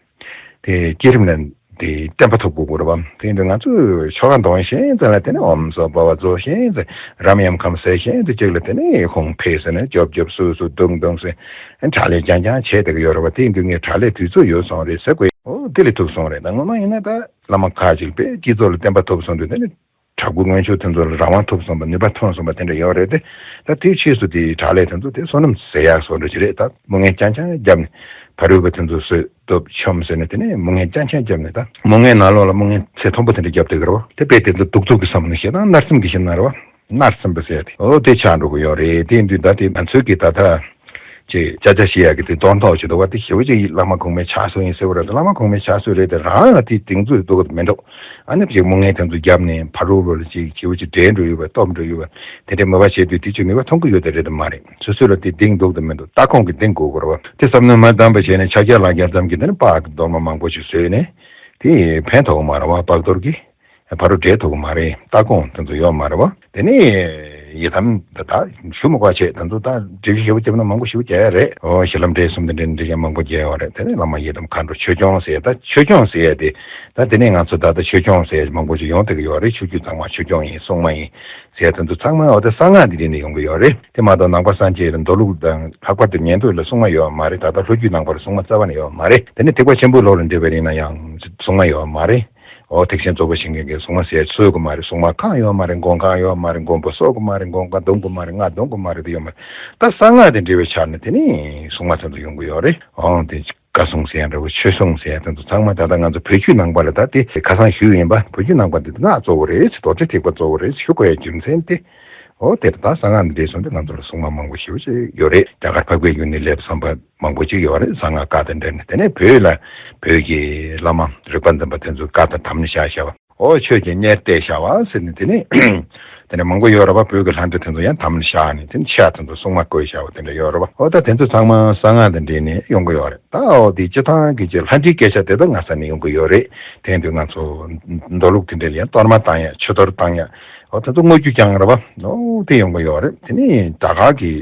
དེ་བསྐྱེད་རིམ་ལ་དེ་བརྟན་པ་ཐོབ་དགོས་ཀྱི་རེད་བ། དེ་ཡིན་དུས་ང་ཚོས་ཆོ་ག་འདོན་ཤེས་ཙམ་ལ་དེ་ནས་ཨོཾ་སྭ་བྷཱ་ཝ་རྫོགས་ཤེས་ཙམ། རམ་ཡམ་ཁམ་ཟས་ཤེས་ཙམ་ཅིག་ལ་དེ་ནས་ཁོང་ཕེབས་ཟེར་ནས་རྒྱོབ་རྒྱོབ་སུ་སུ་རྡུང་རྡུང་ཟེར་དྲག་ལས་རྐྱང་རྐྱང་བྱས་བསྡད་ཀྱི་ཡོད་རེད་བ། དེ་ཡིན་དུས་ངས་དྲག་ལས་དུས་ཚོད་ཡོལ་སོང་རེད་ཟེར་དགོས། ཨོ་དེ་ལས་ཐུབ་སོང་རེད། ད་ངོ་མ་ཡིན་ན་ད་བླ་མ་ཁག་ཅིག་དཔེ་སྤྱི་ཚོགས་ལ་བརྟན་པ་ཐོབ་སོང་དུས་དེ་ནས། དྲག་པོའི་མངོན་སྤྱོད་དེ་ཚོ་ལ་རང་དབང་ཐོབ་སོང་བ། ནུས་པ་ཐོན་སོང་བ་དེ་འདྲ་ཡོད་རེད་དེ། ད་དེའི་ཕྱིས་སུ་དེའི་དྲག་ལས་དེ་ཚོ་དེ་བསོད་ནམས་ཟེར་ཡག་བཟོ་འདྲ་ཅིག་རེད། ད་མོ་ངན་རྐྱང་རྐྱང་བརྒྱབ་ནས་ཕ་རོལ་པོ་དེ་ཚོ་བསད་གཏུབ་ཆོམ་ཟེར་ནས། དེ་ནས་མོ་ངན་རྐྱང་རྐྱང་བརྒྱབ་ནས། ད་མོ་ངན་ནང་ལོགས་ལ་མོ་ངན་ཚད་མཐོན་པོ་དེ་འདྲ་བརྒྱབ་བསྡད་ཀྱི་རེད་བ། དེ་དཔེ་དེ་ཚོ་གདུག་རྩུབ་ཀྱི་བསམ་བློ་ཞེ་དྲག་མནར་སེམས་ཀྱི་ཞེ་དྲག་རེད་བ། མནར་སེམས་པ་ཟེར་ཡག་དེ་འོ་དེ་ཆགས་འགྲོ་གི་ཡོད་རེད། དེ་ཡིན་དུས་ད་དེ་ང་ཚོའི་གི་ད་ལྟ། ཅེས་ཅ་ཅ་ཞེས་ཡག་གི་དེ་གདོང་ཐོག་ཅིག་འདུག་བ། དེ་ཞེ་པོ་ཅིག་བླ་མ་གོང་མའི་ཕྱག་སྲོལ་ཡིན་ཟེར་བ་རེད། བླ་མ་གོང་མའི་ཕྱག་སྲོལ་རེད་དེ། རང་ལ་དེ་གདེང་ཚོད་འདུག་གི་མི་འདུག་ཨ་ནི་ཅིག་མོ་ངན་དེ་ཚོ་བརྒྱབ་ནས་ཕ་རོལ་པོ་ལ་ཅིག་ཞེ་པོ་ཅིག་འདྲེན་འགྲོ་ཡོད་པ། སྟོབས་འགྲོ་ཡོད་པ། དེ་འདྲའི་མོས་པ་བྱས་དུས་དེ་ཅིག་ནུས་པ་ཐོན་གི་ཡོད་དེ་རེད་དེ་མ་རེད། སོ་སོ་ལ་དེ་གདེང་འདུག་དེ་མི་འདུག་ད་ཁོང་གི་གདེང་དགོས་དགོས་རེད་བ། དེ་བསམ་བློ་མ་བཏང་པ་བྱས་ནས་ཕྱག་རྒྱ་ལག་རྒྱ་ཙམ་གྱིས་དེ་ནི་སྤགས་ཀྱི་རྡོག་མ་མང་པོ་ཅིག་བཟོས་ནས་དེ་ཕན་ཐོགས་མ་རེད་བ། སྤགས་རྡོག་གིས། ཕ་རོལ་འབྲས་ཐོབ་ཀྱི་མ་རེད། ལྟ་དགོངས་དེ་ཚོ་ཡོད་མ་རེད་བ། དེ་ནས་ཡི་དམ་ད་ད་ཞུ་མི་དགོས་བྱས། དེ་ཚོ་ད་སྒྲིག་གཞི་ཞེ་པོ་བརྒྱབ་ན་མང་པོ་ཞེ་པོ་རྒྱག་ཡ་རེད། ཨོ་ཞི་ལམ་འབྲས་གསུམ་དེ་འདྲའི་འགྲིག་ཡ་མང་པོ་རྒྱག་ཡོད་རེད། དེ་ནས་བླ་མ་ཡི་དམ་མཁའ་འགྲོ་ཆོས་སྐྱོང་ཟེར་ཡ། ད་ཆོས་སྐྱོང་ཟེར་ཡ་དེ་ད་དེ་ནས་ང་ཚོ་ད་ལྟ་ཆོས་སྐྱོང་ཟེར་ཡ་མང་པོ་ཞིག་ཡོང་བསྡད་ཀྱི་ཡོད་རེད། ཆོས་བརྒྱུད་ཚང་མ་ཆོས་སྐྱོང་ཡིན། སྲུང་མ་ཡིན་ཟེར་ཡ་དེ་ཚོ་ཚང་མ་ཨོ་དེ་གསང་སྔགས་འདི་འདྲ་ནས་ཡོང་གི་ཡོད་རེད། དེ་མ་གཏོགས་ནང་པ་སངས་རྒྱས་ལ་མདོ་ལུགས་དང་ལྷག་པར་དུ་ཉན་ཐོས་ལ་སྲུང་མ་ཡོད་མ་རེད། ད་ལྟ་ལྷོ་རྒྱུད་ནང་པར་སྲུང་མ་རྩ་བ་ནས་ཡོད་མ་རེད། དེ་ནས་ཐེག་པ་ཆེན་པོའི་ལུགས་ལ་འགྲེལ་བ་ཡིན་ན་ཡང་སྲུང་མ་ཡོད་མ་རེད། འོ་ཐེག་ཆེན་རྫོགས་པ་ཆེན་མོའི་གི་སྲུང་མ་ཟེར་ཡ་གསོལ་གི་མ་རེད། སྲུང་མ་ཁང་ཡོད་མ་རེད། མགོན་ཁང་ཡོད་མ་རེད། མགོན་པོ་གསོལ་གི་མ་རེད། མགོན་ཁང་རྡུང་གི་མ་རེད། རྔ་རྡུང་གི་མ་རེད། དེ་ཡོད་མ་རེད། ད་གསང་སྔགས་དེ་འབྲེལ་བའི་ཆ་ནས་དེ་ནི་སྲུང་མ་ཚོ་ཚོ་ཡོང་གི་ཡོད་རེད། འོང་དེ་བཀའ་སྲུང་ཟེར་ཡ་འདྲ་བོ། ཆོས་སྲུང་ཟེར་ཡ་དེ་ཚོ་ཚང་མ་ད་ལྟ་ང་ཚོ་བོད་བརྒྱུད་ནང་པ་ལ་ད་དེ་ཁ་སང་ཞུས་ཡིན་པ། བོད་བརྒྱུད་ནང་པ་འདི་སྔགས་གཙོ་བོ་རེད་ཟེར། རྡོ་རྗེ་ཐེག་པ་གཙོ་བོ་རེད་ཞུ་དགོས་ཡ་རྒྱུ་མཚན་དེ། འོ་དེ་ད་གསང་སྔགས་འདི་འདྲ་སོང་དུས་ང་ཚོ་ལ་སྲུང་མ་མང་པོ་ཞེ་པོ་ཅིག་ཡོད་རེད། རྒྱ་གར་འཕགས་པའི་ཡུལ་ནས་སླེབས་སོང་བ་མང་པོ་ཅིག་ཡོད་རེད། གསང་སྔགས་བཀའ་དང་འབྲེལ་ནས། དེ་ནས་བོད་ལ་བོད་ཀྱི་བླ་མ་རིག་པ་འཛིན་པ་དེ་ཚོ་བཀའ་དང་དམ་ལ་བཞག་བཞག་པ། འོ་ཆོས་ཀྱི་གཉེར་གཏད་བཞག་པ་ཟེར་ནས། དེ་ནས་དེ་འདྲ་མང་པོ་ཡོད་རེད་བ། བོད་ཀྱི་ལྷ་འདྲེ་དེ་ཚོ་ཡང་དམ་ལ་བཞག་ནས། དེ་ནས་ཕྱག་དེ་ཚོ་སྲུང་མ་བསྐོས་བཞག་པ་དེ་འདྲ་ཡོད་རེད་བ། འོ་ད་དེ་ཚོ་ཚང་མ་གསང་སྔགས་དང་འབྲེལ་ནས་ཡོང་གི་ཡོད་རེད། ད་འོ་དེ་སྤྱི་བཏང་གི་ཅིག་ལྷ་འདྲེའི་སྐད་ཆ་དེ་ད་སྔ་ས་ནས་ཡོང་གི་ཡོད་རེད། དེ་ཡིན་དུས་ང་ཚོ་མདོ་ལུགས་དེ་འདྲ་ལ་ཡང་གཏོར་མ་བཏང་ཡ། མཆོད་གཏོར་བཏང་ཡ། འོ་དེ་ཚོ་དངོས་བརྒྱུད་རྐྱང་རེད་བ། འོ་དེ་ཡོང་གི་ཡོད་རེད། དེ་ནས་རྒྱ་གར་གྱི་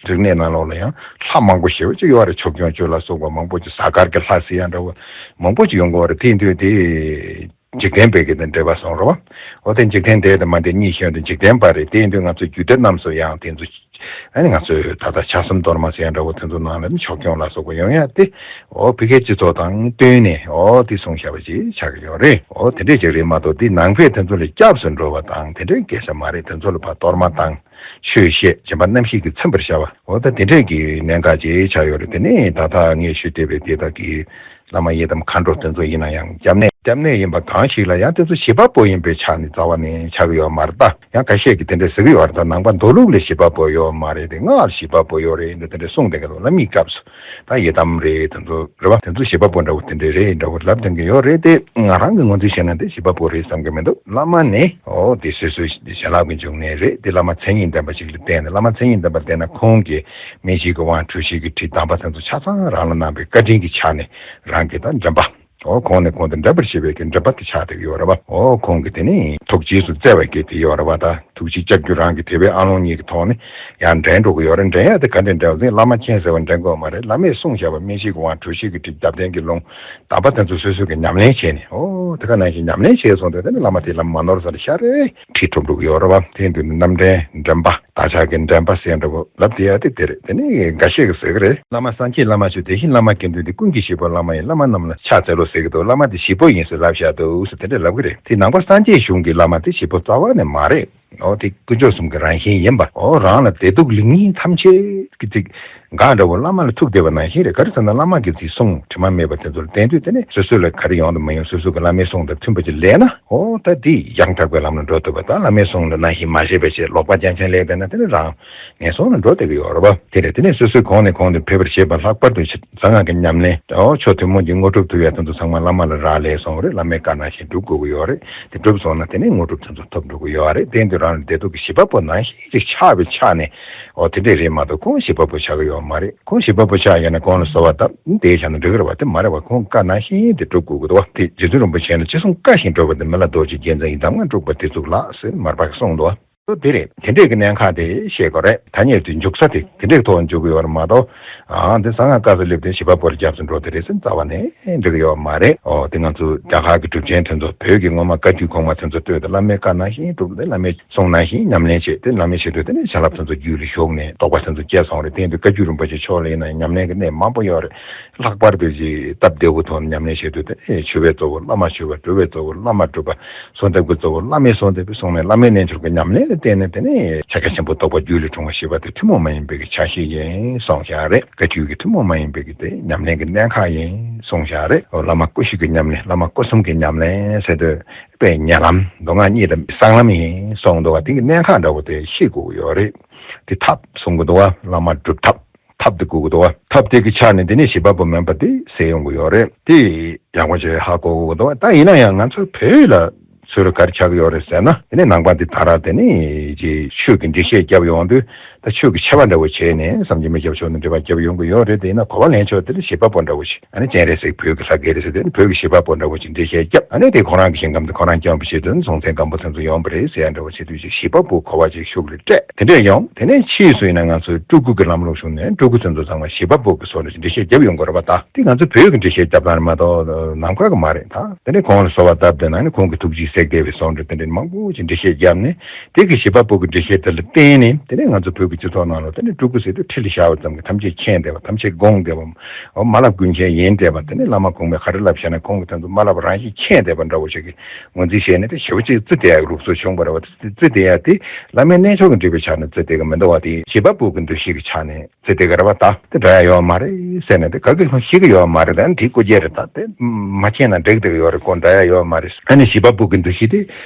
རིག་གནས་ནང་ལོགས་ལ་ཡང་ལྷ་མང་པོ་ཞེ་པོ་ཅིག་ཡོད་རེད། ཆོས་སྐྱོང་བཅུ་ལ་སོགས་པ་མང་པོ་ཅིག་གཟའ་སྐར་གྱི་ལྷ་ཟེར་ཡ་འདྲ་བོ་མང་པོ་ཅིག་ཡོང་གི་ཡོད་རེད། དེ་ཡིན་དུས་དེ་འཇིག་རྟེན་པའི་གི་དེ་འགྲེལ་པ་སོང་རེད་བ། འོ་དེ་འཇིག་རྟེན་འདས་དང་མ་འདས་གཉིས་བཤད་དུས་འཇིག་རྟེན་པ་རེད། དེ་ཡིན་དུས་ང་ཚོ་རྒྱུད་སྡེ་རྣམས་སུ་ཡང་དེ་ཚོ། ཨ་ནི་ང་ཚོས་ད་ལྟ་ཕྱག་གསུམ་གཏོར་མ་ཟེར་ཡ་འདྲ་བོ་དེ་ཚོ་ནང་ལ་ནི་ཆོས་སྐྱོང་ལ་སོགས་པ་ཡོང་ཡ་དེ། འོ་བོད་སྐད་སྤྱི་ཚོགས་དང་བསྟུན་ནས་འོ་དེ་གསུངས་བཞག་པ་ཅིག་ཆགས་ཀྱི་ཡོད་རེད། འོ་དེ་འདྲས་ཅིག་རེད་མ་གཏོགས་དེ་ནང་པས་དེ་ཚོ་ལ་སྐྱབས་སུ་འགྲོ་བ་དང་དེ་འདྲའི་སྐད་ཆ་མ་རེད། དེ་ཚོ་ལ་ཕར་གཏོར་མ་བཏང་། ཆོས་བཤད། སྦྱིན་པ་རྣམ་བཞི་གིས་ཚིམ་པར་བྱ་བ། འོ་ད་དེ་འདྲས་ཀྱི་གནད་འགག་ཅིག་ཆགས་ཡོད་རེད། དེ་ནས་ད་ལྟ་ངས་ཞུས་བསྡད་པའི་དེ་དག་གི་བླ་མ་ཡི་དམ་མཁའ་འགྲོ་དེ་ཚོ་ཡིན་ན་ཡང་སྐྱབས་གནས། སྐྱབས་གནས་ཡིན་པ་གང་ཞིག་ལ་ཡང་དེ་ཚོ་བྱེད་པ་པོ་ཡིན་པའི་ཆ་ནས་རྩ་བ་ནས་ཆགས་ཀྱི་ཡོད་མ་རེད། ད་ཡང་ཁ་ཤས་ཀྱིས་དེ་འདྲ་ཟེར་གྱི་ཡོད་རེད། ད་ནང་པ་མདོ་ལུགས་ལ་བྱེད་པ་པོ་ཡོད་མ་རེད། དེ་སྔགས་ལ་བྱེད་པ་པོ་ཡོད་རེད། འདི་དེ་འདྲ་གསུངས་བསྡད་ཀྱི་འདུག་བླ་མའི་སྐབས་སུ་ད་ཡི་དམ་རེད། དེ་ཚོ་རེད་བ། དེ་ཚོ་བྱེད་པ་པོ་འདྲ་བོ་དེ་འདྲ་རེད་འདྲ་བོ་ལབ་བསྡད་ཀྱི་ཡོད་རེད་དེ། ང་རང་གི་ངོས་འཛིན་བྱས་ན་དེ་བྱེད་པ་པོ་རེད་བསམ་གྱི་མི་འདུག་བླ་མ་ནི་འོ་དེ་སོ་སོའི་བྱིན་རླབས་ཀྱི་འབྱུང་གནས་རེད་དེ། བླ་མ་མཚན་ཉིད་ལྡན་པ་ཞིག་ལ་བརྟེན་ནས། བླ་མ་མཚན་ཉིད་ལྡན་པ་བརྟེན་ན་ཁོང་གིས་མི་ཞིག་གི་དབང་གྲུ་བཞི་གི་ཁྲིད་དམ་པ་དེ་ཚོ་ཆ་ཚང་རང་ལ་གནང་བའི་བཀའ་དྲིན་གྱི་ཆ་ནས་རང་གི་ད་འདྲེན་པ། འོ་གོང་ནས་གོང་དུ་འདྲེན་པར་བྱེད་པའི་གི་འདྲེན་པ་དེ་ཆགས་བསྡད་ཀྱི་ཡོད་རེད་པ། འོ་ཁོང་གིས་དེ་ནི་ཐུགས་རྗེས་སུ་བརྩེ་བ་སྐྱེས་ཏེ་ཡོད་རེད་པ། ད་ཐུགས་རྗེ་ལྕགས་ཀྱུ་རང་གི་དེ་བའི་ཨ་ལོང་གཉིས་ཀྱི་ཐོག་ནས་ཡང་འདྲེན་འགྲོ་གི་ཡོད་རེད། འདྲེན་ཡ་དེ་ག་འདྲས་འདྲེན་པ་ཟེར། བླ་མ་མཁྱེན་ཟེར་བ་འདྲེན་དགོས་མ་རེད། བླ་མས་གསུངས་བཞག་པ་སྨིན་བྱེད་ཀྱི་དབང་གྲུ་བཞི་གི་ཁྲིད་རྒྱབ་རྟེན་གྱི་ལུང་དམ་པ་དེ་ཚོ་སོ་སོ་གི་ཉམས་ལེན་བྱས་ནས། འོ་དེ་ག་ནང་བཞིན་ཉམས་ལེན་བྱས་སོང་དུས་དེ་ནི་བླ་མ་དེ་ལ་མ་ནོར་ས་རེད། ཤ་རེ་ཁྲིད་འགྲོ་གི་ཡོད་རེད་པ། དེ་དུས་ནི་རྣམ་འདྲེན་འདྲེན་པ། བདག་ཅག་གི་འདྲེན་པ་ཟེར་འདྲ་པོ་ལབ་བསྡད་ཡ་དེ་དེ་རེད། དེ་ནི་འགའ་ཤས་ཀྱིས་ཟེར་གི་རེད། བླ་མ་སངས་རྒྱས་བླ་མ་མཆོག་དེ་བཞིན་བླ་མ་དགེ་འདུན་འདི། ཀུན་གྱི་བཞེད་པ་བླ་མ་ཡི། བླ་མ་རྣམས་ལ་ཕྱག་འཚལ་ལོ་ཟེར་གི་འདུག། བླ་མ་དེ་བཞེད་པོ་ཡིན་ཟེར་ལབ་བཞག་འདུག་ཟེར་དེ་འདྲ་ལབ་གི་རེད། དེ་ནང་པ་སངས་རྒྱས་གཞུང་གི་བླ་མ་དེ་བཞེད་པོ་རྩ་བ་ནས་མ་རེད། འོ་དེ་དཀོན་མཆོག་གསུམ་གྱི་རང་བཞིན་ཡིན་པ། འོ་རང་ལ་བདེ་སྡུག་ལེགས་ཉེས་ཐམས་ཅད་ཀྱི་ཚིག་གང་འདྲ་པོ་བླ་མ་ལ་ཐུག་བསྡད་པ་ནང་བཞིན་རེད། ག་རེ་ཟེར་ན་བླ་མ་གི་ཚིག་གསུང་དྲི་མ་མེད་པ་དེ་ཚོར་བསྟེན་དུས་དེ་ནི་སོ་སོ་ལ་ག་རེ་ཡོང་དང་མ་ཡོང་། སོ་སོ་གི་བླ་མའི་གསུང་དང་མཐུན་པ་ཅིག་ལས་ན། འོ་ད་འདི་ཡང་དག་པའི་ལམ་ལ་འགྲོ་ཐུབ་པ་དང་། བླ་མའི་གསུང་ལ་ནང་བཞིན་མ་བྱས་པ་བྱས་ལོག་པ་རྐྱང་རྐྱང་ལས་བསྡད་ན་དེ་ནི་རང་ངན་སོང་ལ་འགྲོ་བསྡད་ཀྱི་ཡོད་རེད་པ། དེ་རེད། དེ་ནས་སོ་སོས་གོང་ནས་གོང་དུ་འཕེལ་བར་བྱེད་པ། ལྷག་པར་དུ་གསང་སྔགས་ཀྱི་ཉམས་ལེན། འོ་ཆོས་ཐུན་མོང་གི་དངོས་གྲུབ་ཐོབ་ཡ་དེ་ཚོ་ཚང་མ་བླ་མ་ལ་རག་ལས་སོང་རེད། བླ་མའི་བཀའ་ནང་བཞིན་སྒྲུབ་དགོས་ཀྱི་ཡོད་རེད། དེ་སྒྲུབ་སོང་ན་དེ་ནས་དངོས་གྲུབ་དེ་ཚོ་ཐོབ་འགྲོ་གི་ཡོད་རེད། དེ་དུས་རང་ལ་བདེ་སྡུག་གི་བྱེད་པ་པོ་ནང་བཞིན་ཅིག་ཆགས་པའི་ཆ་ནས། འོ་དེ་འདྲས་རེད་མ་གཏོགས་ཁོང་བྱེད་པ་པོ་ཆགས་ཀྱི་ཡོད་མ་རེད། ཁོང་བྱེད་པ་པོ་ཆགས་ཡོད་ན་གོང་ལ་གསོལ་བ་བཏབ་དེ་བྱས་ན་འགྲིག་གི་རེད་པ། དེ་མ་རེད་པ། ཁོང་བཀའ་ནང་བཞིན་དེ་སྒྲུབ་དགོས་ཀྱི་འདུག་པ། དེ་རྗེ་བཙུན་རིན་པོ་ཆེ་ལ་ཅི་གསུང་བཀའ་བཞིན་སྒྲུབ་པ་དེ། མི་ལ་རྡོ་རྗེ་རྒྱལ་མཚན་ཡི་དམ་ལྔ་སྤྲུགས་པ་དེ་གཙུག་ལགས་ཟེར་མར་པ་གིས་གསུངས་འདུག་པ། དེ་རེད། དེ་འདྲས་ཀྱི་གནད་འགག་དེ་ཤེས་དགོས་རེད། ཐ་སྙད་དེ་འཇུག་ས་དེ་དེ་འདྲས་ཐོག་འཇུག་གི་ཡོད་རེད་མ་གཏོགས། ཨང་དེ་གསང་སྔགས་བཀའ་སྩལ་སླེབས་དུས་བྱེད་པ་པོ་ལ་རྒྱབ་ཏུ་འགྲོ་དེ་རེད་ཟེར་རྩ་བ་ནས་འགྲིག་གི་ཡོད་མ་རེད། འོ་དེ་ང་ཚོ་རྒྱ་གར་གྱི་གྲུབ་ཆེན་དེ་ཚོ་བོད་ཀྱི་སྔོན་མ་བཀའ་བརྒྱུད་གོང་མ་དེ་ཚོ་ལྟོས་དང་། བླ་མའི་བཀའ་ནང་བཞིན་སྒྲུབ་དེ། བླ་མའི་གསུང་ནང་བཞིན་ཉམས་ལེན་བྱེད་དེ། ཉམས་ལེན་བྱེད་དུས་དེ་ནས་བྱིན་རླབས་དེ་ཚོ་རྒྱུད་ལ་ཞུགས་ནས་རྟོགས་པ་དེ་ཚོ་སྐྱེས་སོང་རེད། དེ་ཡིན་དུས་བཀའ་བརྒྱུད་རིན་པོ་ཆེ་མཆོག་ལ་ཡིན་ན་ཉམས་ལེན་གྱི་གནས་མང་པོ་ཡོད་རེད། ལྷག་པར་དུ་ཅིག་སྟབས་བདེ་བོ་ཐོག་ནས་ཉམས་ལེན་བྱེད་དུས་དེ་ནས་མཆོད་པའི་གཙོ་བོ་བླ་མ་མཆོད་པ། སྒྲུབ་པའི་གཙོ་བོ་བླ་མ་སྒྲུབ་པ། གསོལ་འདེབས་ཀྱི་གཙོ་བོ་བླ་མའི་གསོལ་འདེབས་གསུངས་ནས། བླ་མའི་རྣལ་འབྱོར་གྱི་ཉམས་ལེན་ལ་བརྟེན་ནས་དེ་ནས་ཕྱག་རྒྱ་ཆེན་པོ་རྟོགས་པ་རྒྱུད་ལ་འཁྲུངས་པ་ཞེས་པ་དེ་ཐུན་མོང་མ་ཡིན་པའི་གི་ཆ་ཤས་ཡིན་གསུངས་བཞག་རེད། བཀའ་བརྒྱུད་ཀྱི་ཐུན་མོང་མ་ཡིན་པའི་གི་དེ་ཉམས་ལེན་གྱི་གནད་འགག་ཡིན་གསུངས་བཞག་རེད། འོ་བླ་མ་སྐུ་བཞི་གི་ཉམས་ལེན། བླ་མ་སྐུ་གསུམ་གྱི་ཉམས་ལེན་ཟེར་དུས་དཔེ་ཉེ་ལམ་མདོ་སྔགས་གཉིས་དང་གསང་ལམ་ཡིན་གསུངས་འདུག་པ། དེ་གི་གནད་འགག་འདྲ་བོ་དེ་ཤེས་དགོས་ཀྱི་ཡོད་རེད། དེ་ཐབས་གསུང་གི་འདུག་པ། བླ་མ་སྒྲུབ་ཐབས། ཐབས་དེ་དགོས་ཀྱི་འདུག་པ། ཐབས་དེ་གི་ཆ་ནས་དེ་ནས་བྱེད་པ་པོ་མིན་པ་དེ་སེལ་ཡོང་གི་ཡོད་རེད། དེ་ཡག་པོ་བྱས་ཧ་གོ་དགོས་ཀྱི་འདུག་པ། ད་ཡིན་ན་ཡང་ང་ཚོ་བོད་ལ་ཚུར་ག་རེ་ཆགས་ཀྱི་ཡོད་རེད་ཟེར་ན། དེ་ནས་ནང་པ་འདི་དར་ར། དེ་ནས་ཅིག་ཆོས་ཀྱི་འགྲེལ་བཤད་བརྒྱབ་ཡོང་དུས་ད་ཆོས་ཀྱི་ཆེ་བ་འདྲ་བོ་བྱས་ནས་བསམ་གྱིས་མི་ཁྱབ་ཕྱོགས་ནས་འགྲེལ་པ་བརྒྱབ་ཡོང་གི་ཡོད་རེད། དེ་ཡིན་ན་གོ་བ་ལེན་ཕྱོགས་དེ་ལ་བྱེད་པ་པོ་འདྲ་བོ་ཞིག་ཨ་ནི་སྤྱན་རས་གཟིགས་བོད་ཀྱི་ལྷ་སྐལ་རེད་ཟེར། དེ་ནི་བོད་ཀྱི་བྱེད་པ་པོ་འདྲ་བོ་ཞིག་འགྲེལ་བཤད་བརྒྱབ། ཨ་ནི་དེ་ཁོ་རང་གི་ཞིང་ཁམས་དེ་ཁོ་རང་བསྐྱངས་པ་བྱེད་དུས་སྲོང་བཙན་སྒམ་པོ་དེ་ཚོ་ཡོང་པ་རེད་ཟེར་ཡ་འདྲ་བོ་བྱེད་དུས་ཅིག་བྱེད་པ་པོ་གོ་བ་ཅིག་ཤུགས་ལ་སྤྲད། དེ་འདྲས་ཡོང་། དེ་ནས་ཕྱིས་སུ་ཡིན་ན་ང་ཚོའི་སྤྲུལ་སྐུ་གི་ལམ་ལུགས་བྱུང་ནས་སྤྲུལ་སྐུ་དེ་ཚོ་ཚང་མ་བྱེད་པ་པོ་གི་སོ་ནས་འགྲེལ་བཤད་བརྒྱབ་ཡོང་གི་རེད་པ། ད་དེ་ང་ཚོ་བོད་ཀྱི་འགྲེལ་བཤད་བརྒྱབ་སྟངས་རེད་མ་གཏོགས་ནམ་མཁའ་གི་མ་རེད། ད་དེ་ནས་གོང་ལ་གསོལ་བ་བཏབ་བསྡད་ན་ནི་ཁོང་གི་ཐུགས་རྗེའི་སྲས་སྡེ་བའི་གསུང་འདྲ་དེ་འདྲས་མང་པོ་ཅིག་འགྲེལ་བཤད་བརྒྱབ་ནས། དེ་གི་བྱེད་པ་པོ་གི་འགྲེལ་བཤད་དེ་ལ་བརྟེན་ནས་དེ་ནས་ང་ཚོ་བོད་ཀྱི་སྤྱི་ཚོགས་ནང་ལ་དེ་ནས་སྤྲུལ་སྐུ་ཟེར་དུས་ཁྲི་ལ་བཞག་པ་ཙམ་གྱིས་ཐམས་ཅད་མཁྱེན་བསྡད་པ། ཐམས་ཅད་དགོངས་བསྡད་པ། འོ་མ་ལབ་ཀུན་མཁྱེན་ཡིན་བསྡད་པ། དེ་ནས་བླ་མ་གོང་མས་ག་རེ་ལབ་བྱས་ན་ཁོང་གིས་དེ་ཚོ་མ་ལབ་པ་རང་བཞིན་མཁྱེན་བསྡད་པ་འདྲ་བོ་ཞིག་གི་ངོས་འཛིན་བྱས་ནས་དེ་ཞེ་པོ་ཅིག་བརྩི་བསྡད་ཡག་ལུགས་སྲོལ་བྱུང་བ་རེད་པ། དེ་བརྩི་བསྡད་ཡག་དེ་བླ་མའི་རྣལ་འབྱོར་གྱི་འགྲེལ་པའི་ཆ་ནས་བརྩི་བསྡད་ཀྱི་མི་འདུག་པ། དེ་བྱེད་པ་པོ་གི་འདུ་ཤེས་ཀྱི་ཆ་ནས་བརྩི་བསྡད་ཀྱི་རེད་པ། ད་དེ་འདྲ་ཡག་ཡོད་མ་རེད་ཟེར་ནས་དེ་ག་གི་ལྷུང་ཤེས་ཀྱི་ཡོད་མ་རེད། ད་དེ་སྐུ་རྒྱན་རེད། ད་དེ་མ་མཁྱེན་ན་འགྲིག་བསྡད་ཀྱི་ཡོད་རེད། ཁོ་འདྲ་ཡག་ཡོད་མ་རེད། ཨ་ནི་བྱེད་པ་པོ་གི་འདུ་ཤེས་དེ་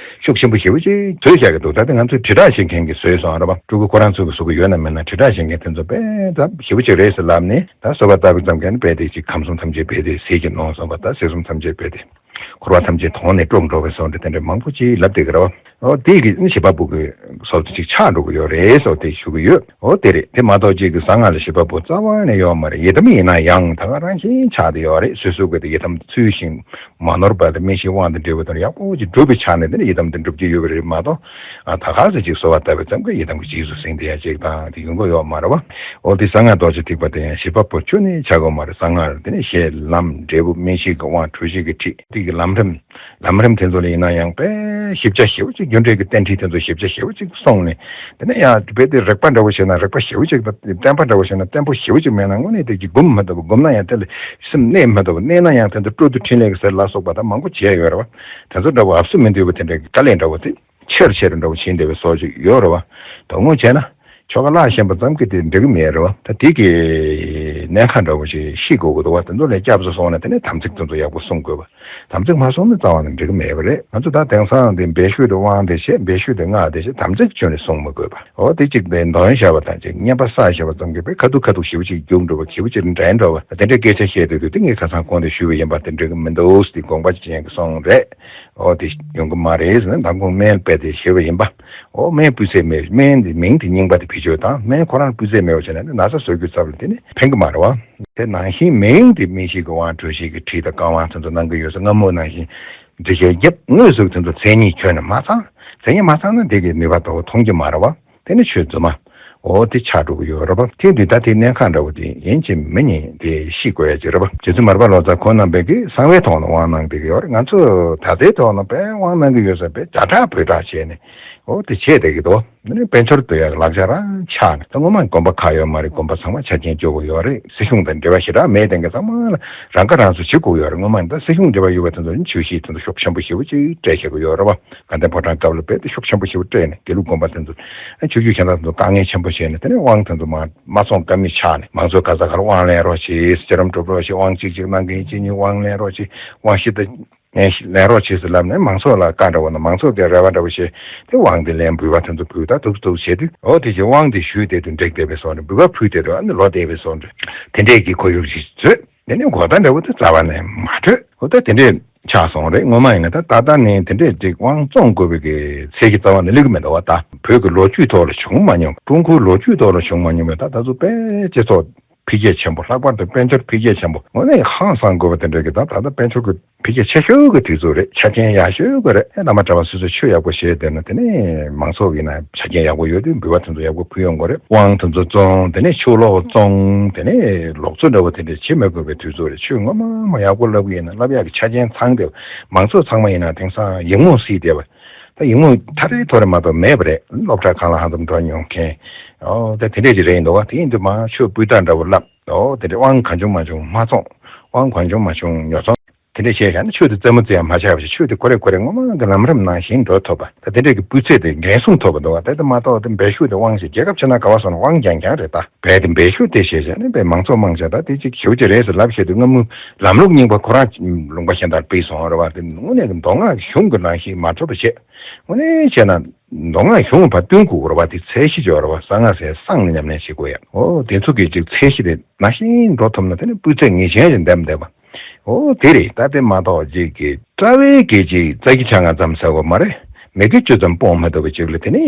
ཤུགས་ཆེན་པོ་ཞེ་པོ་ཅིག་བཟོས་བཞག་གི་འདུག། ད་དེ་ང་ཚོས་དྲིལ་བསྒྲགས་བྱེད་མཁན་གྱིས་བཟོས་སོང་རེད་པ། སྤྲུལ་སྐུ་ཁོ་རང་ཚོ་གི་བཟོ་གི་ཡོད་ན་མེད་ན་དྲིལ་བསྒྲགས་བྱེད་མཁན་དེ་ཚོ་དཔེ་ད་ཞེ་པོ་ཅིག་རེད་ཟེར་ལབ་ནས། ད་གསོལ་བ་བཏབ་པ་ཙམ་གྱིས་ནི་དཔེ་དེ་ཅིག་ཁམས་གསུམ་ཐམས་ཅད་དཔེ་དེ་ཟིལ་གྱིས་གནོན་སོང་བ། ད་ཟེར་གསུམ་ཐམས་ཅད་དཔེ་དེ། འཁོར་བ་ཐམས་ཅད་དོང་ནས་དཀྲོགས་འགྲོ་བའི་བཟོ་འདྲ་དེ་འདྲ་མང་པོ་ཅིག་ལབ་བསྡད་ཀྱི་རེད་པ། འོ་དེ་གི་ནི་བྱེད་པ་པོ་གི་བཟོ་འདྲ་ཅིག་ཆགས་འགྲོ་གི་ཡོད་རེད་ཟེར་དེ་ཞུ་གི་ཡོད། འོ་དེ་རེད། དེ་མ་གཏོགས་ཅིག་གི་གསང་སྔགས་ལ་བྱེད་པ་པོ་རྩ་བ་ནས་ཡོད་མ་རེད། ཡི་དམ་ཡིན་ན་ཡང་ད་ག་རང་བཞིན་ཆགས་བསྡད་ཡོད་རེད། སོ་སོ་གི་དེ་ཡི་དམ་ཚུལ་བཞིན་མ་ནོར་བ་དང་སྨིན་བྱེད་དབང་དང་འབྲས་བུ་དང་ཡག་པོ་ཅིག་སྒྲུབ་པའི་ཆ་ནས་དེ་ནི་ཡི་དམ་དེ་འགྲུབ་ཀྱི་ཡོད་པ་རེད་མ་གཏོགས། ཨ་ད་ག་ཚོད་ཅིག་གསོལ་བ་བཏབ་པའི་ཙམ་གྱིས་ཡི་དམ་གྱི་རྗེས་སུ་ཟིན་བསྡད་ཡ་ཅིག་དང་དེ་ཡོང་གི་ཡོད་མ་རེད་པ། འོ་དེ་གསང་སྔགས་རྡོ་རྗེ་ཐེག་པ་དེ་ཡང་བྱེད་པ་པོ་ཁྱོན་ནས་ཆགས་ཀྱི་ཡོད་མ་རེད། གསང་སྔགས་དེ་ནི་བྱེད་ལམ་འབྲས་བུ་སྨིན་བྱེད་ཀྱི་དབང་གྲུ་བཞི་གི་ཁྲིད་དེ་གི་ལམ་རིམ། ལམ་རིམ་དེ་ཚོ་ལ་ཡིན་ན་ཡང་དཔེ་ཞིབ་ཆ་ཞེ་པོ་ཅིག་རྒྱུ་འབྲས་ཀྱི་རྟེན་འབྲེལ་དེ་ཚོ་ཞིབ་ཆ་ཞེ་པོ་ཅིག་གསུངས་ནས། དེ་ནས་ཡང་དཔེ་དེ་རིག་པ་འདྲ་བོ་བྱས་ན་རིག་པ་ཞེ་པོ་ཅིག་དང་། བརྟན་པ་འདྲ་བོ་བྱས་ན་བརྟན་པོ་ཞེ་པོ་ཅིག་མེད་ན་དངོས་གནས་དེ་ཅིག་སྒོམ་མི་ཐུབ་པ། སྒོམ་ན་ཡང་དེ་ལ་སེམས་གནས་མི་ཐུབ་པ། གནས་ན་ཡང་དེ་ཚོ་སྤྲོ་བསྡུ་འཕྲིན་ལས་ཀྱི་ཟེར་ལ་སོགས་པ་དང་མང་པོ་བྱས་ཡོད་རེད་པ། དེ་ཚོ་འདྲ་བོ་ཨབ་སུ་མི་འདུས་པ་དེ་འདྲའི་དཀའ་ལས་འདྲ་བོ་དེ་ཆེ་རུ་ཆེ་རུ་འདྲ་བོ་ཕྱིན་བསྡད་པའི་བཟོ་ཅིག་ཡོད་རེད་པ། དོ་དངོས་བྱས་ན། ཆོ་ག་ལ་ཞེན་པ་ཙམ་གྱིས་དེ་འགྲིག་གི་མེད་རེད་པ། ད་དེ་གི་གནད་འགག་འདྲ་བོ་ཞིག་ཤེས་དགོས་ཀྱི་འདུག་པ། དེ་ཚོ་ལ་སྐྱབས་སུ་སོང་ན་དེ་ནས་དམ་ཚིག་དེ་ཚོ་ཡག་པོ་སྲུང་དགོས་པ། དམ་ཚིག་མ་སྲུང་ན་རྩ་བ་ནས་འགྲིག་གི་མེད་པ་རེད། ང་ཚོ་ད་དེང་སང་དེ་འབད་ཞུགས་དེ་དབང་དེ་བྱས། འབད་ཞུགས་དེ་སྔགས་དེ་བྱས། དམ་ཚིག་ཁྱོན་ནས་སྲུང་མི་དགོས་པ། འོ་དེ་གཅིག་དེ་འདོན་བྱས་པ་དང་གཅིག་བསྙེན་པ་བསགས་བྱས་པ་ཙམ་གྱིས་དཔེ་ཁ་ཐུག་ཁ་ཐུག་ཞེ་པོ་ཅིག་རྒྱུག་འགྲོ་བ། ཞེ་པོ་ཅིག་འགྲན་འགྲོ་བ། དེ་འདྲའི་སྐད་ཆ་བཤད་དུས་དུས་དེ་ངས་ཁ་སང་གོང་དུ་ཞུས་པ་ཡིན་པ། དེ་འགྲིག་གི་མི་འདུག་ཟེར་དེ་དགོངས་པ་ཅན་གྱིས་གསུངས་རེད། འོ་དེ་ཡོང་གི་མ་རེད་ཟེར་ནས་མདང་དགོང་སྨན་སྤེལ་ཏེ་བཞེས་པ་ཡིན་པ། འོ་སྨན་སྤུས་ཚད་མེད། སྨན་དེ་མིང་དེ་རྙིང་པ་དེ་བེད་སྤྱོད་དང་སྨན་ཁོ་རང་སྤུས་ཚད་མེད་པ་བྱས་ན་ནི་ན་ཚ་བཟོ་རྒྱུ་ཚབ་ལ་དེ་ནི་ཕན་གི་མ་རེད་བ། དེ་ནང་བཞིན་མིང་དེ་སྨན་ཞིག་གི་དབང་གྲོལ་ཞིག་གི་ཁྲིད་དང་བཀའ་དབང་དེ་ཚོ་གནང་གི་ཡོད་ས་སྔ་མོ་ནང་བཞིན་འགྲེལ་བཤད་རྒྱབ་དངོས་སུ་དེ་ཚོ་མཚན་ཉིད་ཁྱོན་ནས་མ་ཚང་། མཚན་ཉིད་མ་ཚང་ན་དེ་གི་ནུས་པ་དོ་མཐོང་རྒྱུ་མ་རེད་བ། དེ་ནི་ཆོས་རྫུན་མ། འོ་དེ་ཆགས་འགྲོ་གི་ཡོད་རེད་པ། དེ་འདི་ད་དེ་གནས་ཁང་འདྲ་བོ་དེ་ཡིན་གཅིག་མིན་གཉིས་དེ་ཤེས་དགོས་ཡ་ཅིག་རེད་པ། རྗེ་བཙུན་མར་པ་ལོ་ཙཱ་ཁོང་རྣམ་པས་ཀྱི་གསང་བའི་ཐོག་ནས་དབང་གནང་བསྡད་ཀྱི་ཡོད་རེད། ང་ཚོ་ད་ལྟའི་ཐོག་ནས་དཔེ་དབང་གནང་གི་ཡོད་ས་དཔེ་ཇ་ཁྲག་བོད་ཁྲག་བྱས་ནས་འོ་དེ་བྱས་བསྡད་ཀྱི་འདུག་ནི་དཔལ་འབྱོར་འདོད་ཡ་གི་ལག་ཆ་རང་ཆགས་ནས་ད་ངོ་མ་དགོན་པ་ཁག་ཡོད་མ་རེད། དགོན་པ་ཚང་མ་ཆ་རྐྱེན་སྐྱོ་པོ་ཡོད་རེད། སྲིད་གཞུང་དང་འབྲེལ་བ་ཞེ་དྲག་མེད་དེ་འགའ་ཚང་མ་ལ་རང་ཁ་རང་གསོ་བྱེད་དགོས་ཡོད་རེད། ངོ་མ་ད་སྲིད་གཞུང་འབྲེལ་བ་ཡོད་པ་དེ་ཚོ་ནི་ཆོས་གཞིས་དེ་ཚོ་ཤུགས་ཆེན་པོ་ཞེ་པོ་ཅིག་སྤྲད་བཞག་གི་ཡོད་རེད་པ། དགའ་ལྡན་ཕོ་བྲང་སྐབས་ལ་རྦད་དེ་ཤུགས་ཆེན་པོ་ཞེ་པོ་སྤྲད་ནས་དགེ་ལུགས་དགོན་པ་དེ་ཚོ་ཆོས་བརྒྱུད་གཞན་དག་དེ་ཚོ་དཀའ་ངལ་ཆེན་པོ་བྱས་ནས་དེ་ནས་དབང་དེ་ཚོ་མ་མ་སོང་ཀ་མེད་ཆགས་ནས་མང་ཚོགས་ག་ས་ག་ལ་དབང་ལེན་རོགས་བྱེད། རྗེ་རིན་པོ་ཆེ་དབང་གཅིག་གཅིག་གནང་གི་ཡིན། གཅིག་གཉིས་དབང་ལེན་རོགས་བྱེད། དབང་ཤི་ད་ལེན་ལེན་རོགས་བྱེད་ཟེར་ལབ་ནས་མང་ཚོགས་ལ་བཀའ་འདྲ་བོ་ན་མང་ཚོགས་དེ་རེ་བ་འདྲ་བོ་བྱས་ཏེ་དབང་དེ་ལེན། འབུལ་བ་དེ་ཚོ་ཕུལ། ད་འདུག་འདུག་བྱས་དུས་འོ་དེ་བཞིན་དབང་དེ་ཞུས་བསྡད་དུས་འགྲིག་བསྡད་པའི་བཟོ་འདྲ། འབུལ་བ་ཕུལ་བསྡད་དུས་ཨ་ནི་ལོ་བསྡད་པའི་བཟོ་འདྲ། དེ་འདྲས་ཀྱི་ཁོར་ཡུག་ཅིག་བཟོས། དེ་ནས་གོ་བརྡ་འདྲ་བོ་དེ་རྩ་བ་ནས་མ་འཕྲོད། འོ་ད་དེ་འདྲས་ཆགས་སོང་རེད། ངོ་མ་ཡིན་ན་ད་ད་ལྟ་ནས་དེ་འདྲས་ཅིག་དབང་བཙོང་དགོས་པའི་གི་ཚད་གཞི་རྩ་བ་ནས་སླེབས་ཀྱི་མི་འདུག་བ། ད་བོད་ཀྱི་ལོ་རྒྱུས་ཐོག་ལ་བྱུང་མ་མྱོང་། ཀྲུང་གོའི་ལོ་རྒྱུས་ཐོག་ལ་བྱུང་མ་མྱོང་བའི་ད་ད་ཚོ་དཔེ་སྤྱི་ཚོགས་འཕེལ་རྒྱས་ཆེན་པོ། ལྷག་པར་དུ་དཔལ་འབྱོར་འཕེལ་རྒྱས་ཆེན་པོ། དངོས་གནས་ཧང་སང་དགོས་པ་དེ་འདྲ་གི་ད་ད་ལྟ་དཔལ་འབྱོར་གྱི་འཕེལ་རྒྱས་ཆེ་ཤོས་ཀྱི་དུས་ཚོད་རེད། ཆ་རྐྱེན་ཡག་ཤོས་ཀྱི་རེད། ཨེ་བླ་མ་གྲྭ་པ་སོ་སོས་ཆོས་ཡག་པོ་བྱས་བསྡད་ན་དེ་ནས་མང་ཚོགས་ཀྱི་ནང་ཆ་རྐྱེན་ཡག་པོ་ཡོད་དུས་འབུལ་བ་དེ་ཚོ་ཡག་པོ་ཕུལ་ཡོང་གི་རེད། དབང་དེ་ཚོ་བཙོང་། དེ་ནས་ཆུ་ལོག་བཙོང་། དེ་ནས་ལོག་འཚོ་འདྲ་བོ་དེ་འདྲ་བྱེད་མི་དགོས་པའི་དུས་ཚོད་རེད། ཆོས་ངོ་མ་མ་ཡག་པོ་བསླབ་ཀྱི་ཡིན་ན་བསླབ་ཡག་གི་ཆ་རྐྱེན་ཚང་བསྡད་པ། མང་ཚོགས་ཚང་མ་ཡིན་ན་དེང་སང་ཡིག་རྨོངས་སྲིད་བསྡད་པ། ད་ཡིག་རྨོངས་ཐ་རེ་ཐོ་རེ་མ་གཏོགས་མེད་པ་རེད། སློབ་གྲྭ་གང་ལ་ཧ་ཙམ་འགྲོ་མྱོང་མཁན། ཨོ་ད་དེ་འདྲས་ཅིག་རེད་ཡིན་འདུག་བ། དེ་ཡིན་དུས་མ་ཆོས་སྤུས་དག་འདྲ་བོ་བསླབ། ཨོ་དེ་འདྲས་དབང་གང་བྱུང་མ་བྱུང་མ་བཙོང་། དབང་གང་བྱུང་མ་བྱུང་ཉོ་ཚོང་། དེ་འདྲས་བྱས་བཞག་ན་ཆོས་དེ་རྩེད་མོ་རྩེ་ཡ་མ་ཆགས་པ་ཞིག། ཆོས་དེ་ཁོ་རེ་ཁོ་རེ་ངོ་མ་གི་ལམ་རིམ་ནང་བཞིན་འགྲོ་ཐུབ་པ། ད་དེ་འདྲས་ཀྱི་སྤུས་ཚད་དེ་འགན་སྲུང་ཐུབ་པ་འདུག་བ། དེ་ལྟ་མ་གཏོགས་དེ་སྦས་ཤུགས་དེ་དབང་ཞིག་རྒྱལ་ཁབ་ཕྱི་ནང་ག་བ་སོང་ན་དབང་རྐྱང་རྐྱང་རེད། ད་རྦད་དེ་སྦས་ཤུགས་དེ་བྱས་བྱས་ནས་རྦད་མང་ཚོགས་དམངས་ཆ་ད་དེ་ཅིག་ཞེ་པོ་ཅིག་རེད་ཟེར་ལབ་བྱས་དུས་སྔ་མོ་ལམ་ལུགས་རྙིང་པ་ཁོ་རང་ལུང་པ་གཞན་དག་སྤེལ་སོང་རེད་བ། དེ་དངོས་གནས་ཀྱི་མདོ་སྔགས་གཞུང་གི་ནང་བཞིན་མ་གྲུབ་པ་བྱས། དངོས་གནས་བྱས་ན་མདོ་སྔགས་གཞུང་བར་བསྟུན་དགོས་རེད་བ། དེ་ཚད་གཞི་ཡོད་རེད་བ། གསང་སྔགས་ཟེར་གསང་ནས་ཉམས་ལེན་བྱེད་དགོས་ཡ། ཨོ་དེ་ཚོ་གི་ཅིག་ཚད་གཞི་དེ་ནང་བཞིན་འགྲོ་ཐུབ་ན་དེ་ནི་སྤུས་ཚད་ངེས་ཅན་ཞིག་འདེམས་བསྡད་པ། ཨོ་དེ་རེད། ད་དེ་མ་གཏོགས་ཅིག་གི་གྲྭ་བའི་གི་ཅིག་རྩ་གི་ཆ་ང་ཙམ་ཟེར་བ་མ་རེད། མི་དགེ་བཅུ་ཙམ་སྤོང་མ་ཐུབ་པ་ཅིག་ལ་དེ་ནི་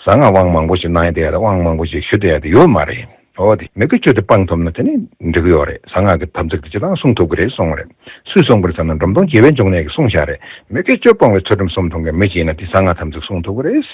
གསང་སྔགས་དབང་མང་པོ་ཞིག་གནང་ཡ་དེ་ཡ་དང་དབང་མང་པོ་ཞིག་ཞུ་དེ་ཡ་དེ་ཡོད་མ་རེད། ཨོ་དེ་མི་དགེ་བཅུ་དེ་སྤང་ཐུབ་ན་དེ་ནི་འགྲིག་གི་ཡོད་རེད། གསང་སྔགས་ཀྱི་དམ་ཚིག་དེ་སྤྱིར་བཏང་སྲུང་ཐུབ་ཀྱི་རེད་གསུངས་པ་རེད། སུས་གསུངས་པ་རེད་ཟེར་ན་འབྲོམ་སྟོན་དགྱེས་པའི་འབྱུང་གནས་ཀྱིས་གསུངས་བཞག་རེད། མི་དགེ་བཅུ་སྤོང་བའི་ཚུལ་ཁྲིམས་སྲུང་ཐུབ་མཁན་མི་ཅིག་ཡིན་ན་དེ་གསང་སྔགས་དམ་ཚིག་སྲུང་ཐུབ་ཀྱི་རེད།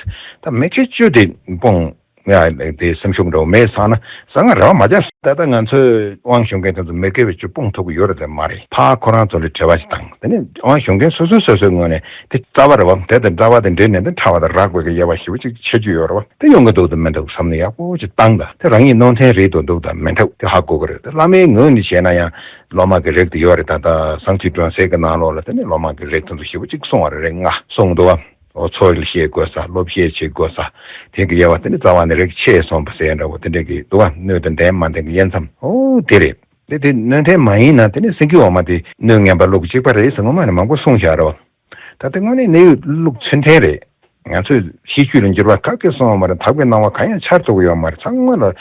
ད་མི་དགེ་བཅུ་དེ་སྤོང་ཡ་དེ་སེམས་ཤུགས་འདྲ་བོ་མེད་སོང་ན་གསང་སྔགས་རེ་བ་མ་རྒྱག་ད་ལྟ་ང་ཚོས་དབང་ཞུ་མཁན་དེ་ཚོ་མི་དགེ་བའི་བཅུ་སྤོང་ཐུབ་ཀྱི་ཡོད་རེད་དེ་མ་རེད། ཕ་ཁོ་རང་ཚོ་ལ་དྲི་བ་ཞིག་བཏང་། དེ་ནས་དབང་ཞུ་མཁན་སོ་སོ་སོ་སོའི་ངོས་ནས་དེ་རྩ་བ་རེད་བ། དེ་དང་འདྲ་བ་དེ་འདྲེས་ནས་དེ་ཕྲ་བ་དང་རགས་པའི་གི་དབྱེ་བ་ཞེ་པོ་ཅིག་ཕྱེ་རྒྱུ་ཡོད་རེད་བ། དེ་ཡོང་གི་འདུག་དང་མི་འདུག་བསམ་ནས་ཡག་པོ་ཅིག་བཏང་དང་། དེ་རང་ཉིད་ནོར་འཐེན་རེད་འདུག་འདུག་དང་མི་འདུག་དེ་ཧ་གོ་གི་རེད། དེ་བླ་མའི་ངོས་ནས་བྱས་ན་ཡང་སློབ་མ་གི་རིགས་དེ་ཡོད་རེད། ད་ལྟ་གསང་ཆེན་སྒྲོན་གསལ་གི་ནང་ལོགས་ལ་དེ་ནས་སློབ་མ་གི་རིགས་དེ་ཚོ་ཞེ་པོ་ཅིག་གསུང་བ་རེད། རེད་ང་གསུང་འདུག་བ། འོ་ཚོགས་ལ་བཤད་དགོས་ས། སློབ་བཤད་བྱེད་དགོས་ས། དེ་གི་དབྱེ་བ་དེ་ནི་རྩ་བ་ནས་རིགས་ཆད་སོང་བ་ཟེར་འདྲ་བོ་དེ་འདྲ་གི་འདུག་བ། སྣོད་དང་ལྡན་མ་ལྡན་གི་དབྱེ་མཚམས། འོ་དེ་རེད། དེ་དེ་སྣོད་ལྡན་མ་ཡིན་ན་དེ་ནི་སེང་གེ་འོ་མ་དེ་སྣོད་ངན་པ་བླུགས་གཅིག་པ་རེད་ཟེར་ངོ་མ་ནས་མང་པོ་གསུངས་བཞག་རེད་བ། ད་ལྟ་དངོས་གནས་གནས་ཡུལ་ལུགས་མཚོན་ཐེངས་རེད། ང་ཚོས་ཤེས་རྒྱུད་ལ་འགྱུར་བ་ག་གེ་སོང་བ་མ་རེད། དག་པའི་སྣང་བ་གང་ཡང་འཆར་ཐུབ་ཀྱི་ཡོད་མ་རེད། ཚང་མ་ལ་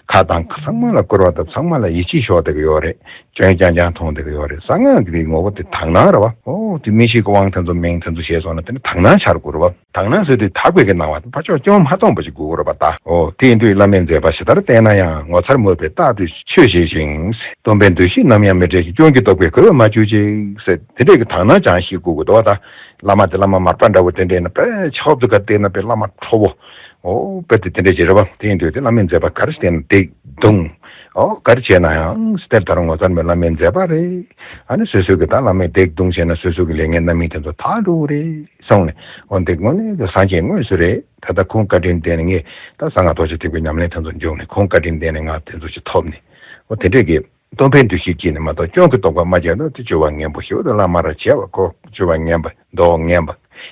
ཁ་གདངས། ཚང་མ་ལ་སྐུར་བ་དང་ཚང་མ་ལ་ཡིད་ཆེས་ཤོར་བསྡད་ཀྱི་ཡོད་རེད། སྐྱོན་རྐྱང་རྐྱང་མཐོང་བསྡད་ཀྱི་ཡོད་རེད། གསང་སྔགས་ཀྱི་ངོ་བོ་དེ་དག་སྣང་རེད་བ། ཨོ་དེ་མི་ཞིག་གི་དབང་དེ་ཚོ་མིང་དེ་ཚོ་ཞེས་སོང་ན་དེ་ནི་དག་སྣང་འཆར་དགོས་རེད་བ། དག་སྣང་ཟེར་དུས་དག་པའི་གི་སྣང་བ་ཕར་ཕྱོགས་སྐྱོན་མ་མཐོང་བ་ཞིག་དགོས་ཀྱི་རེད་བ་ད། ཨོ་དེ་ཡིན་དུས་བླ་མའི་མཛད་པ་ཇི་ལྟར་བལྟས་ན་ཡང་། ངོ་མཚར་མོས་པས་རྟག་ཏུ་ཆོས་བཞིན་ཞིང་། སྟོན་པའི་འདུ་ཤེས་ནམ་ཡང་མི་བྲལ་ཞིང་། སྐྱོན་གྱི་རྟོག་པས་གོས་མ་གྱུར་ཅིག་ཟེར་དེ་འདྲས་ཀྱི་དག་སྣང་ཅང་ཞིག་དགོས་ཀྱི་འདུག་བ་ད། བླ་མ་དེ་བླ་མ་མར་པ་འདྲ་བོ་དེ་འདྲས་ན་དཔེ་ཆབ་ཏུ་ག་བལྟས་ན་དཔེ་བླ་མ་ཁྲོ་བོ། ཨོ་དཔེ་དེ་དེ་འདྲས་ཅིག་རེད་བ། དེ་ཡིན་དུས་དེ་བླ་མའི་མཛད་པ་ག་རེ་བལྟས་ན་སྡིགས་གདུང་། ཨོ་ག་རེ་བྱས་ན་ཡང་སྟེར་ད་རུང་ངོ་མཚར་མོའི་བླ་མའི་མཛད་པ་རེད། ཨ་ནི་སོ་སོ་གི་ད་བླ་མའི་སྡིགས་གདུང་བྱས་ན་སོ་སོ་གི་ལས་ངན་རྣམ་སྨིན་དེ་ཚོ་དག་འགྲོ་གི་རེད་གསུངས་ནས། འོ་འདི་དངོས་གནས་ཀྱི་སངས་རྒྱས་དངོས་སུ་རེད། ད་ལྟ་ཁོང་བཀའ་དྲིན་དེ་ནི་ངས་ད་གསང་སྔགས་རྡོ་རྗེ་ཐེག་པའི་ཉམས་ལེན་དེ་ཚོ་འཇུག་ནས་ཁོང་བཀའ་དྲིན་དེ་ནི་ང་དེ་ཚོ་ཞིག་ཐོབ་ནས། འོ་དེ་འདྲས་ཀྱི་སྟོན་པའི་འདུ་ཤེས་ཀྱིས་ནི་མ་གཏོགས་སྐྱོན་གྱི་རྟོག་པ་མ་བརྒྱབ་ན་དེ་སྤྱོད་པ་ངན་པོ་ཞིག་ཏུ་བླ་མ་ར་བྱས་པ་ཁོ་སྤྱོད་པ་ངན་པ་མདོག་ངན་པ་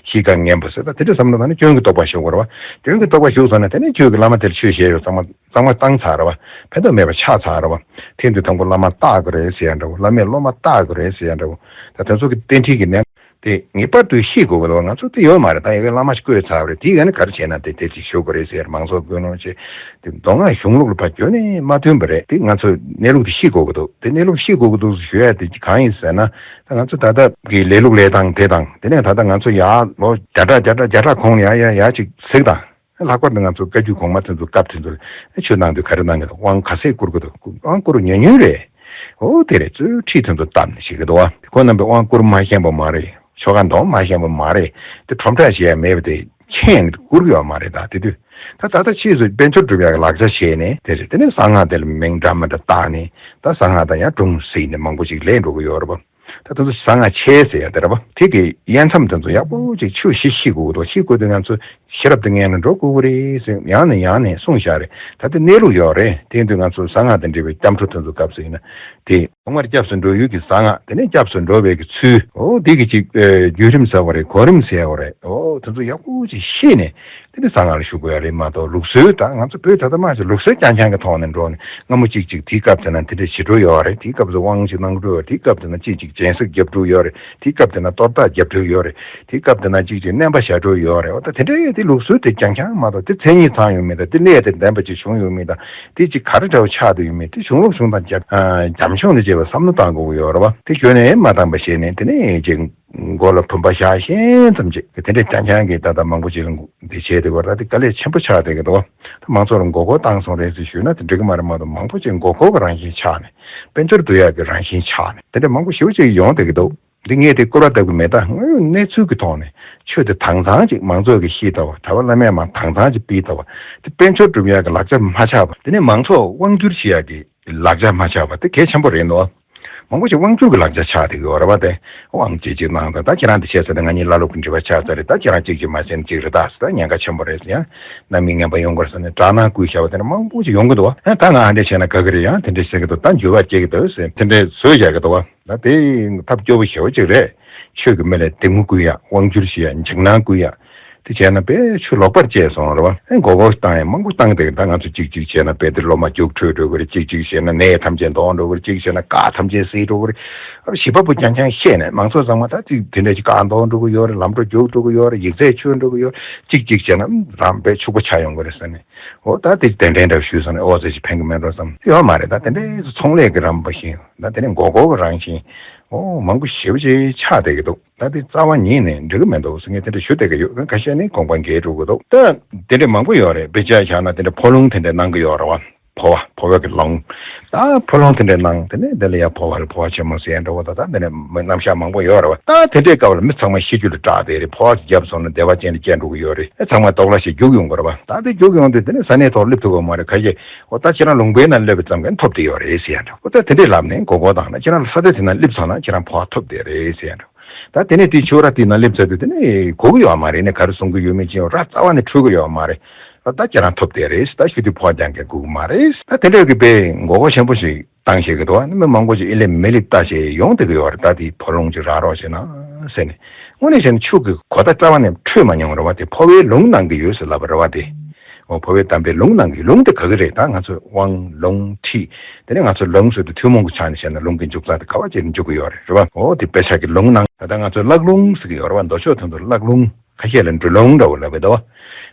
གཤིས་ཀ་ངན་པ་ཟེར། ད་དེ་འདྲ་བསམ་བློ་བཏང་ན་སྐྱོན་གྱི་རྟོག་པ་ཞུགས་པ་རེད་བ། སྐྱོན་གྱི་རྟོག་པ་ཞུགས་སོང་ན་དེ་ནི་ཁྱོད་ཀྱི་བླ་མ་དེར་ཆོས་བཤད་ཡོད་ཚང་མ་གཙང་མ་བཏང་ཚར་རེད་བ། ཕན་ཐོགས་མེད་པ་ཆགས་ཚར་རེད་བ། དེ་དུས་དང་པོ་བླ་མ་བརྟག་དགོས་རེད་ཟེར་ཡ་འདྲ་བོ། བླ་མས་སློབ་མ་བརྟག་དགོས་རེད་ཟེར་ཡ་འདྲ་བོ། ད་དེ་ཚོ་གི་རྟེན་འབྲེལ་གྱི་གནད། དེ་ངེས་པར་དུ་ཤེས་དགོས་ཀྱི་འདུག་ང་ཚོ་དེ་ཡོད་མ་རེད། ད་ཡ་གི་བླ་མ་ཞིག་བསྐོས་ཚར་བ་རེད། དེ་ག་ནས་ག་རེ་བྱས་ན་དེ་དེ་ཅིག་ཞུ་དགོས་རེད་ཟེར། མང་ཚོགས་ཀུན་སློང་བྱས་དེ་མདོ་སྔགས་གཞུང་ལུགས་ལ་ཕར་བསྐྱོན་ནས་མ་ཐོན་པ་རེད། དེ་ང་ཚོ་གནས་ལུགས་དེ་ཤེས་དགོས་ཀྱི་འདུག་དེ་གནས་ལུགས་ཤེས་དགོས་ཀྱི་འདུག་ཞུ་ཡ་དེ་གང་ཡིན་ཟེར་ན། ད་ང་ཚོ་ད་ལྟ་གི་ལས་ལུགས་ལས་སྟངས་དེ་དང་། དེ་ནས་ད་ལྟ་ང་ཚོ་ཡར་ལོ་བརྒྱ་ཕྲག་བརྒྱ་ཕྲག་བརྒྱ་ཕྲག་གོང་ལ་ཡར་ཡར་ཡར་ཅིག་གཟིགས་དང་། ལྷག་པར་དུ་ང་ཚོ་བཀའ་བརྒྱུད་གོང་མ་དེ་ཚོ་སྐབས་དེ་ཚོ་ལ་ཆོས་གནང་དུས་ག་རེ་གནང་གི་འདུག་དབང་ག་ཚད་བསྐུར་གི་འདུག་དབང་བསྐུར་ཉུང་ཉུང་རེད། འོ་དེ་རེད། གཙོ་བོ་ཁྲིད་དེ་ཚོ་བཏབ་ནས་བྱེད་ཀྱི་འདུག་བ། ཁོ་རྣམ་པས་དབང་བསྐུར་མ་ཤེས་པ་མ་རེད། ཆོ་ག་འདོན་མ་ཤེས་པ་མ་རེད། དེ་ཁྲོམ་བསྒྲགས་བྱེད་ཡ་མེད་པ་དེ་མཁྱེན་བསྐུར་གི་ཡོད་མ་རེད། ད་དེ་དུས་ད་ད་ལྟ་ཕྱིས་སུ་དཔལ་འབྱོར་སྒྲུབ་ཡ་གི་ལག་ཆ་བྱས་ནས་དེ་རེད། དེ་ནས་གསང་སྔགས་དེ་ལ་མིང་འདྲ་མི་འདྲ་བཏགས་ནས། ད་གསང་སྔགས་དང་ཡང་སྒྲུང་བསྲེས་ནས་མང་པོ་ཞིག་ལས་འགྲོ་གི་ཡོད་རེད་པ། ད་དེ་ཚོ་གསང་སྔགས་ཆེ་ཟེར་ཡ་དེ་རེད་པ། དེ་གི་དབྱེ་མཚམས་དེ་ཚོ་ཡག་པོ་ཅིག་ཆོས་གཞི་ཤེས་དགོས་ཀྱི་འདུག་ཤེས་དགོས་དུས་ང་ཚོ་ཤེས་རབ་དེ་ངན་ལ་འགྲོ་དགོས་ཀྱི་རེད་ཟེར་ཡང་ནས་ཡང་ནས་གསུངས་བཞག་རེད། ད་དེ་གནས་ལུགས་ཡོད་རེད། དེ་ཡིན་དུས་ང་ཚོ་གསང་སྔགས་དང་འབྲེལ་བའི་སྐྱབས་འགྲོ་དེ་ཚོ་སྐབས་སུ་ཡིན་ན་དེ། ཐོག་མར་སྐྱབས་སུ་འགྲོ་ཡུལ་གྱི་གསང་སྔགས། དེ་ནས་སྐྱབས་སུ་འགྲོ་བའི་གི་ཚུལ། འོ་འདི་གི་ཅིག་ཨེ་བརྒྱུད་རིམ་ཟེར་བ་རེད། གོ་རིམ་ཟེར་བ་རེད། འོ་དེ་ཚོ་ཡག་པོ་ཅིག་ཤེས་ནས་དེ་ནས་གསང་སྔགས་ལ་ཞུགས་དགོས་ཡ་རེད་མ་གཏོགས། ལུགས་སྲོལ་ད་ང་ཚོ་བོད་ད་ལྟ་མ་ཞིག་ལུགས་སྲོལ་རྐྱང་རྐྱང་གི་ཐོག་ནས་འགྲོ་ནས་སྔ་མོ་གཅིག་ཅིག་དེའི་སྐབས་དེ་ན་དེ་འདྲ་བྱེད་འགྲོ་ཡོད་རེད། དེའི་སྐབས་སུ་དབང་ཅིག་གནང་འགྲོ་ཡོད། དེའི་སྐབས་དེ་ན་ཅིག་ཅིག་སྦྱིན་སྲེག་རྒྱབ་འགྲོ་ཡོད་རེད། དེའི་སྐབས་དེ་ན་གཏོར་བརླག་རྒྱབ་འགྲོ་ཡོད་རེད། དེའི་སྐབས་དེ་ན་ཅིག་ཅིག་བསྣན་པ་བྱ་འགྲོ་ཡོད་རེད། འོ་ད་དེ་འདྲ་དེ་ལུགས་སྲོལ་དེ་རྐྱང་རྐྱང་མ་གཏོགས། དེ་མཚན་ཉིད་ཚང་ཡོད་མེད་དང་། དེ་གནད་དེ་ལྡན་པ་ཅིག་བྱུང་ཡོད་མེད་དང་། དེ་ཅིག་ག་རེ་འདྲ་བོ་ཆགས་བསྡད་ཡོད་མེད། དེ་གཞུང་ལུགས་གཞུང་དང་རྒྱབ་ཨ་རྒྱབ་ལྗོངས་ལ་བྱས་པ་བསམ་བློ་བཏང་དགོས་ཀྱི་ཡོད་རེད་བ། དེ་གཞོན་ནས་མ་བཏང་པ་བྱས་ནས་དེ་ནས་ཅིག་མགོ་ལ་བུམ་པ་བཞག་ཤེས་ཙམ་ཅིག་དེ་འདྲ་རྐྱང་རྐྱང་གིས་ད་ལྟ་མང་པོ་ཅིག་ལ་འདི་བྱས་བསྡད་པ་རེད། ད་དེ་དཀའ་ལས་ཆེན་པོ་ཆགས་བསྡད་ཀྱི་འདུག་ད་མང་ཚོགས་ལ་མགོ་སྐོར་བཏང་སོང་རེད་ཟེར་ཞུས་ན་དེ་འགྲིག་གི་མ་རེད་མ་གཏོགས། མང་པོ་ཅིག་མགོ་སྐོར་གྱི་རང་བཞིན་ཆགས་ནས། དཔལ་འབྱོར་བསྡུ་ཡག་གི་རང་བཞིན་ཆགས་ནས། དེ་འདྲ་མང་པོ་ཞེ་པོ་ཅིག་ཡོང་བསྡད་ཀྱི་འདུག་འདི་ངས་དེ་སྐུར་བ་བཏབ་ཀྱི་མེད། ད་དངོས་ཡོད་གནས་ཚུལ་གྱི་ཐོག་ནས་ཆོས་དེ་དྭངས་གཙང་ཅིག་མང་ཚོགས་ཀྱིས་ཤེས་ཐུབ་པ། གྲྭ་པ་བླ་མས་མར་དྭངས་གཙང་ཅིག་སྤེལ་ཐུབ་པ། དེ་དཔལ་འབྱོར་སྒྲུབ་ཡག་གི་ལག་ཆ་མ་ཆགས་པ། དེ་ནས་མང་ཚོགས་དབང་བསྒྱུར་བྱེད་ཡག་གི་ལག་ཆ་མ་ཆགས་པ་དེ་གལ་ཆེན་པོ་རེད་འདུག་མང་པོ་ཞིག་དབང་བསྒྱུར་གྱི་ལག་ཆ་ཆགས་བསྡད་ཀྱི་ཡོད་རེད་བ། དེ་དབང་ཅིག་ཅིག་གནང་དང་། ད་ཁྱེད་རང་དེ་བྱས་ཚར་ན་ང་གཉིས་བླ་སློབ་ཀྱི་འབྲེལ་བ་ཆགས་ཚར་རེད། ད་ཁྱེད་རང་གཅིག་ཅིག་མ་བྱས་ན་གཅིག་རེད། ད་ཟེར། ད་ཉེན་ཁ་ཆེན་པོ་རེད་ཟེར། ཡང་རྣམ་སྨིན་ངན་པ་ཡོང་གི་རེད་ཟེར་ནས་དགྲར་ནང་བསྐུལ་བྱས་པ་དེ་འདྲ་མང་པོ་ཞིག་ཡོང་གི་འདུག་བ། ད་ང་ཨ་འདྲ་བྱས་ན་དགའ་གི་རེད། ཡང་དེ་འདྲ་ཟེར་གི་འདུག་ད་འགྱུར་བ་སྐྱེ་གི་འདུག་ཟེར། དེ་འདྲ་བཟོས་བཞག་གི་འདུག་བ། ད་དེ་ཐབས་སྐྱོ་པོ་ཞེ་པོ་ཅིག་རེད། ཆོས་ཀྱི་མི་ལ་སྡིགས་མོ་བསྐུལ་ཡ། དབང་བསྒྱུར་བྱེད་ཡ། འཇིགས་སྣང་བསྐུལ་ཡ། དེ་བྱས་ན་དཔེ་ཆུ་ལོག་པར་བཅད་སོང་རེད་བ། ཨེ་མགོ་སྐོར་བཏང་ཡ་མང་པོ་བཏང་བསྡད་ཀྱི། ད་ང་ཚོ་གཅིག་གཅིག་བྱས་ན་དཔེ་དེ་སློབ་མ་རྒྱུགས་འཕྲོད་འགྲོ་གི་རེད། གཅིག་གཅིག་བྱས་ན་ནད་ཐམས་ཅད་འདོན་འགྲོ་གི་རེད། གཅིག་བྱས་ན་བཀའ་ཐམས་ཅད་སེལ་འགྲོ་གི་རེད། ཨ་ཞི་བ་པོ་རྐྱང་རྐྱང་བཤད་ནས་མང་ཚོགས་ཚང་མ་ད་ཅིག་དེ་འདྲ་ཞིག་བཀའ་འདོན་འགྲོ་གི་ཡོད་རེད། ལམ་འགྲོ་རྒྱུགས་འགྲོ་གི་ཡོད་རེད། ཡིག་ཚད་ཆོད་འགྲོ་གི་ཡོད་རེད། གཅིག་གཅིག་བྱས་ན་རང་དཔེ་ཕྱུག་པོ་ཆགས་ཡོང་གི་རེད་ཟེར་ནས། འོ་ད་དེ་གདན་འདྲེན་འདྲ་ཞུས་སོང་ནས་ཨོ་ཙི་ཞིག་ཕན་གི་མེད་འགྲོ་བསམ། ཡོད་མ་རེད། ད་དེ་འདྲའི་ཚོང་ལས་ཀྱི་རིམ་པ་བཞིན། ད་དེ་ནས་མགོ་སྐོར་གྱི་རང་བཞིན། འོ་མང་པོ་ཞེ་པོ་ཅིག་ཆགས་བསྡད་ཀྱི་འདུག་ད་དེ་རྩ་བ་ཉིད་ནས་འགྲིག་གི་མི་འདུག་ཟེར་ངས་དེ་འདྲ་ཞུ་བསྡད་ཀྱི་ཡོད། ཁ་ཤས་ནི་དགོངས་པ་འགལ་འགྲོ་གི་འདུག་ད་དེ་འདྲ་མང་པོ་ཡོད་རེད། དཔེ་ཆ་བཞག་ན་དེ་འདྲ་ཕོ་ལུང་དེ་འདྲ་གནང་གི་ཡོད་རེད་བ། ཕོ་བ། ཕོ་བའི་གི་ལུང་། ད་ཕོ་ལུང་དེ་འདྲ་གནང་། དེ་ནས་དེ་ལ་ཡ་ཕོ་བ་ལ་ཕོ་བ་ཆེན་མོ་ཟེར་འདྲ་བོ། ད་ད་དེ་འདྲ་མི་རྣམ་གཞག་མང་པོ་ཡོད་རེད་བ། ད་དེ་འདྲའི་སྐབས་ལ་མི་ཚང་མ་ཤི་རྒྱུ་ལ་སྐྲག་བསྡད་རེད། ཕོ་བ་ཞིག་བརྒྱབ་སོང་ན་བདེ་བ་ཅན་དུ་སྐྱེ་འགྲོ་གི་ཡོད་རེད། ཨེ་ཚང་མ་དོགས་ལ་ཞིག་རྒྱུག་ཡོང་གི་རེད་བ། ད་དེ་རྒྱུག་ཡོང་དུས་དེ་ནས་ས་གནས་ཐོག་སླེབས་ཐུབ་ཀྱི་མ་རེད། ཁ་ཤས། འོ་ད་ཁྱེད་རང་ལུང་པའི་ནང་སླེབས་པ་ཙམ་གྱིས་ཐོབ་བསྡད་ཡོད་རེད་ཟེར་ཡ་འདྲ། འོ་ད་དེ་འདྲས་ལབ་ནས་མགོ་སྐོར་བཏང་ན། ཁྱེད་རང་ལ་ས་ཆ་དེ་ན་སླེབས་སོང་ན་ཁྱེད་རང་ཕོ་བ་ཐོབ་བསྡད་རེད་ཟེར་ཡ་འདྲ། ད་དེ་ནས་དེ་ཆོས་ར་དེ་ན་སླེབས་ཚར་དུས་དེ་ནས་གོ་གི་ཡོད་མ་རེད། ནས་ག་རེ་གསུང་གི་ཡོད་མེད་ཅིག་ར་རྩ་བ་ནས་འཕྲོད་གི་ཡོད་མ་རེད། ད་ཁྱེད་རང་ཐོབ་བསྡད་རེད། ད་ཤི་དུས་ཕོ་བ་རྒྱག་མཁན་དགོས་གི་མ་རེད། ད་དེ་འདྲ་གི་དཔེ་མགོ་སྐོར་ཆེན་པོ་ཞིག་བཏང་བཞག་གི་འདུག་བ། མི་མང་པོ་ཞིག་ཨེ་ལས་མི་ལས་ལྟ་བྱས་ཡོང་བསྡད་གི་ཡོད་རེད། ད་དེ་ཕོ་ལུང་ཅིག་རག་རོགས་བྱས་ན་ཟེར་ནས། དངོས་གནས་བྱས་ན་ཆོས་ཀྱི་གོ་བརྡ་རྩ་བ་ནས་འཕྲོད་མ་མྱོང་རེད་བ། དེ་ཕོ་བའི་ལུང་གནང་གི་ཡོད་ཟེར་ལབ་པ་རེད་བ། དེ། འོ་ཕོ་བའི་དམ་པའི་ལུང་གནང་གི། ལུང་དེ་ག་གི་རེད། ད་ང་ཚོས་དབང་ལུང་ཁྲིད། དེ་ནས་ང་ཚོས་ལུང་ཟེར་དུས་ཐུན་མོང་གི་ཆ་ནས་བཤད་ན་ལུང་གི་འཇུག་ས་དེ་ག་བ་ཅིག་ནས་འཇུག་གི་ཡོད་རེད། རེད་བ། འོ་དེ་དཔེ་ཆ་གི་ལུང་གནང་། ད་ལྟ་ང་ཚོས་བཀླག་ལུང་ཟེར་གི་ཡོད་རེད་བ། མདོ་ཕྱོགས་དེ་ཚོར་བཀླག་ལུང་། ཁ་ཤས་ལ་འབྲི་ལུང་འདྲ་བོ་ལབ་ཀྱི་འདུག་བ།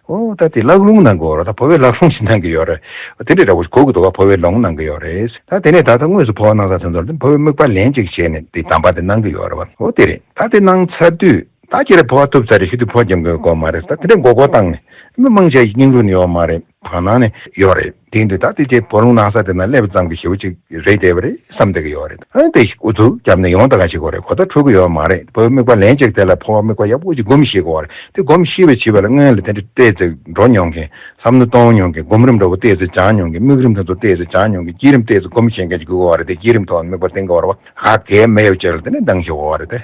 འོ་ད་དེ་བཀླག་ལུང་གནང་གི་ཡོད་རེད། ད་ཕོ་བའི་བཀླག་ལུང་ཞིག་གནང་གི་ཡོད་རེད། དེ་འདྲ་འདྲ་བོ་གོ་གི་འདུག་བ། ཕོ་བའི་ལུང་གནང་གི་ཡོད་རེད། ད་དེ་ནས་ད་ལྟ་དངོས་སུ་ཕོ་བ་གནང་ས་དེ་ཚོར་དེ་ཕོ་བའི་དམིགས་པ་ལན་གཅིག་བྱས་ནས་དེ་གདམས་པ་དེ་གནང་གི་ཡོད་རེད་བ། འོ་དེ་རེད། ད་དེ་གནང་ཚར་དུས། ད་ཁྱེད་རང་ཕོ་བ་ཐོབ་ཚར་རེད། ཤི་དུས་ཕོ་རྒྱབ་མཁན་དགོས་མ་རེད། ད་དེ་འདྲ་མགོ་སྐོར་བཏང་ནས། མི་མང་ཆེ་ཞིག་སྙིང་རུས་ནས་ཡོད་མ་རེད། བར་སྣང་ནས་ཡོད་རེད། དེ་ཡིན་དུས་ད་དེ་ཅིག་ཕོ་ལུང་གནང་ས་དེ་ན་སླེབས་ཙམ་གྱི་ཞེ་པོ་ཅིག་རེད་བསྡད་པ་རེད་བསམ་བསྡད་ཀྱི་ཡོད་རེད། ཨ་ནི་དེ་ཞིག་ཨུ་ཚུགས་བརྒྱབ་ནས་ཡོང་ད་ག་ཞིག་དགོས་རེད། གོ་བརྡ་འཕྲོད་ཀྱི་ཡོད་མ་རེད། ཕོ་བའི་དམིགས་པ་ལན་གཅིག་དེ་ལ་ཕོ་བ་དམིགས་པ་ཡག་པོ་ཅིག་སྒོམ་ཤེས་དགོས་རེད། དེ་སྒོམ་ཤེས་པའི་བྱེད་པ་ལ་སྔོན་ལ་དེ་འདྲ་ཏོག་ཙམ་འགྲོ་མྱོང་མཁན། བསམ་བློ་གཏོང་མྱོང་མཁན། སྒོམ་རིམ་འདྲ་བོ་ཏོག་ཙམ་སྦྱངས་མྱོང་མཁན། དམིགས་རིམ་དེ་ཚོ་ཏོག་ཙམ་སྦྱངས་མྱོང་མཁན། བསྐྱེད་རིམ་ཏོག་ཙམ་སྒོམ་ཤེས་མཁན་ཅིག་དགོས་པ་རེད། དེ་བསྐྱེད་རིམ་ཐོག་དམིགས་པ་བསྟེན་དགོས་རེད་བ། ཧ་གལ་མེད་ཡོད་ཅེས་ལ་དེ་ནས་འདང་ཞིག་འོ་རེད་དེ།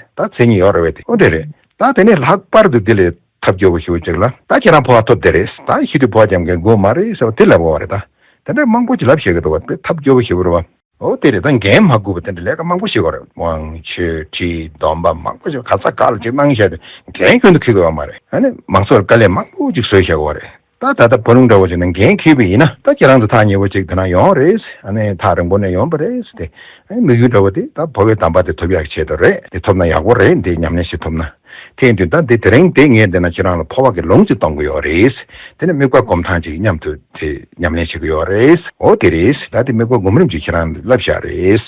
འོ་དེ་རེད། ད་དེ་ནས་ལྷག་པར་དུ་དེ་ལས་ཐབས་སྐྱོ་པོ་ཞེ་པོ་ཅིག་ལ། ད་ཁྱེད་རང་ཕོ་བ་ཐོབ་བསྡད་རེད། ད་ཤི་དུས་ཕོ་བ་རྒྱབ་མཁན་དགོས་མ་རེད་ཟེར་བ་དེ་ལབ་པ་རེད། ད་དེ་འདྲ་མང་པོ་ཅིག་ལབ་བཤད་ཀྱི་འདུག་བ། དཔེ་ཐབས་སྐྱོ་པོ་ཞེ་པོ་རེད་བ། འོ་དེ་རེད། ད་འགན་མ་འཁུར་བ་དེ་འདྲ་ལས་ཀ་མང་པོ་བྱེད་དགོས་རེད། དབང་ཆོས་ཁྲིད་སྡོམ་པ་མང་པོ་ཞིག་ག་ས་ག་ལ་ཅིག་གནང་བཞག་དུས་འགན་ཁྱོན་དུ་འཁྱེར་དགོས་ཡོད་མ་རེད། ཨ་ནི་མང་ཚོགས་ལ་དཀའ་ལས་མང་པོ་ཅིག་བཟོས་བཞག་གི་རེད། ད་ད་ལྟ་ཕོ་ལུང་འདྲ་བོ་ཅིག་ནང་འགན་འཁྱེར་བ་ཡིན་ན། ད་ཁྱེད་རང་ཚོ་ཐག་ཉེ་བོ་ཅིག་དེ་ན་ཡོང་རེད། ཨ་ནི་ཐག་རིང་པོ་ནས་ཡོང་པ་རེད་དེ། ཨ་ནི་དམིགས་ཡུལ་འདྲ་བོ་དེ་ད་ཕོ་བའི་དམ་པ་དེ་ཐོབ་ཡག་ཆེད་དུ་རེད། དེ་ཐོབ་ན་ཡག་པོ་རེད། འདི་ཉམས་ལེན་བྱེད་ཐུབ་ན། དེ་ཡིན་དུས་ད་འདི་དེ་རིང་འདི་ངས་འདི་ན་ཁྱེད་རང་ལ་འཕོ་བ་གི་ལུང་ཅིག་གཏོང་གི་ཡོད་རེད། དེ་ནས་དམིགས་པ་སྒོམ་སྟངས་ཅིག་མཉམ་དུ་དེ་ཉམས་ལེན་བྱེད་ཀྱི་ཡོད་རེད། འོ་དེ་རེད། ད་དེ་དམིགས་པ་སྒོམ་རིམ་ཅིག་ཁྱེད་རང་ལ་བསླབ་བཞག་རེད།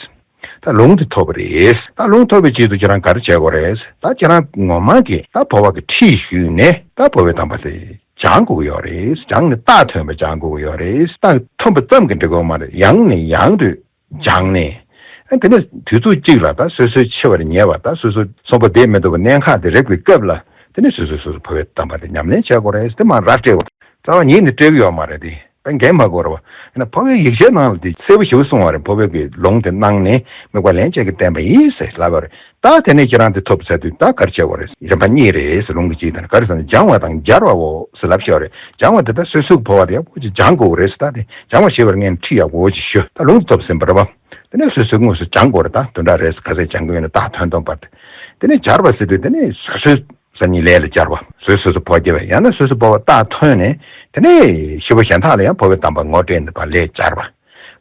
ད་ལུང་དེ་ཐོབ་པ་རེད། ད་ལུང་ཐོབ་པའི་རྗེས་སུ་ཁྱེད་རང་ག་རེ་བྱེད་དགོས་རེད། ད་ཁྱེད་རང་ངོ་མ་གི་ད་འཕོ་བ་གི་ཁྲིད་ཞུས་ནས་ད་འཕོ་བའི་དམ་པ་དེ་སྦྱང་དགོས་ཀྱི་ཡོད་རེད། སྦྱངས་ནས་རྟགས་ཐོན་པ་སྦྱང་དགོས་ཀྱི་ཡོད་རེད། རྟགས་ཐོན་པ་ཙམ་གྱིས་འགྲིག་གི་ཡོད་མ་རེད། ཡང་ནས་ཡང་དུ་སྦྱངས་ནས། ཨ་དེ་ནས་དུས་ཚོད་གཅིག་ལ་ད་སོ་སོའི་འཆི་བར་ཉེ་བ་ད་སོ་སོ་གསོན་པོ་བསྡད་མི་ཐུབ་པ་གནད་འགག་དེ་རེག་པའི་སྐབས་ལ་དེ་ནས་སོ་སོས་སོ་སོ་འཕོ་བའི་དམ་པ་དེ་ཉམས་ལེན་བྱེད་དགོས་རེད། དེ་མ་ར་སྤྲད་པ་རྩ་བ་ཉིད་ནས་སྤྲད་ཀྱི་ཡོད་མ་རེད། དེ་ད་འགན་མ་འཁུར་བ་ཡིན་ན་འཕོ་བའི་ཡིག་ཆའི་ནང་ལ་དེ་གསལ་པོ་ཞེ་པོ་གསུངས་པ་རེད། འཕོ་བའི་གི་ལུང་དེ་གནང་ནས་དམིགས་པ་ལན་གཅིག་གིས་བསྟན་པ་ཡིན་ཟེར་ལབ་པ་རེད། ད་དེ་ནས་ཁྱེད་རང་དེ་ཐོབ་ཚར་དུས་ད་ག་རེ་བྱེད་དགོས་རེད། རིམ་པ་གཉིས་རེད་ཟེར། ལུང་གི་གཅིག་དང་ག་རེ་ཟེར་ན་སྦྱང་བ་དང་སྦྱར་བའོ་ཟེར་ལབ་ཤོག་རེད། སྦྱང་བ་དེ་ད་སོ་སོའི་འཕོ་བ་དེ་ཡག་པོ་ཅིག་སྦྱང་དགོས་རེད་ཟེར། ད་དེ་སྦྱང་བ་ཞེས་པར་ངས་ཁྲིད་ཡག་པོ་ཅིག་ཞུ། ད་ལུང་དེ་ཐོབ་ཟིན་པ་རེད་པ། དེ་ནས་སོ་སོས་དངོས་སུ་སྦྱང་དགོས་རེད། ད་དོན་དག་རེད་ཟེར་ག་ཚད་སྦྱང་གི་ཡོད་ན་རྟགས་ཐོན་ཐོན་པར་དེ། དེ་ནས་སྦྱར་བ་ཟེར་དུས་དེ་ནས་སོ་སོའི་སང་ཉིན་ལས་ལ་སྦྱར་བ། སོ་སོས་སོ་སོ་འཕོ་བ་བརྒྱབ་པ་ཡང་ན་སོ་སོའི་འཕོ་བ་རྟགས་ཐོན་ནས་དེ་ནས་ཤི་བ་གཞན་དག་ལ་ཡང་འཕོ་བའི་དམ་པ་ངོ་སྤྲད་ནས་པ་ལས་སྦྱར་བ།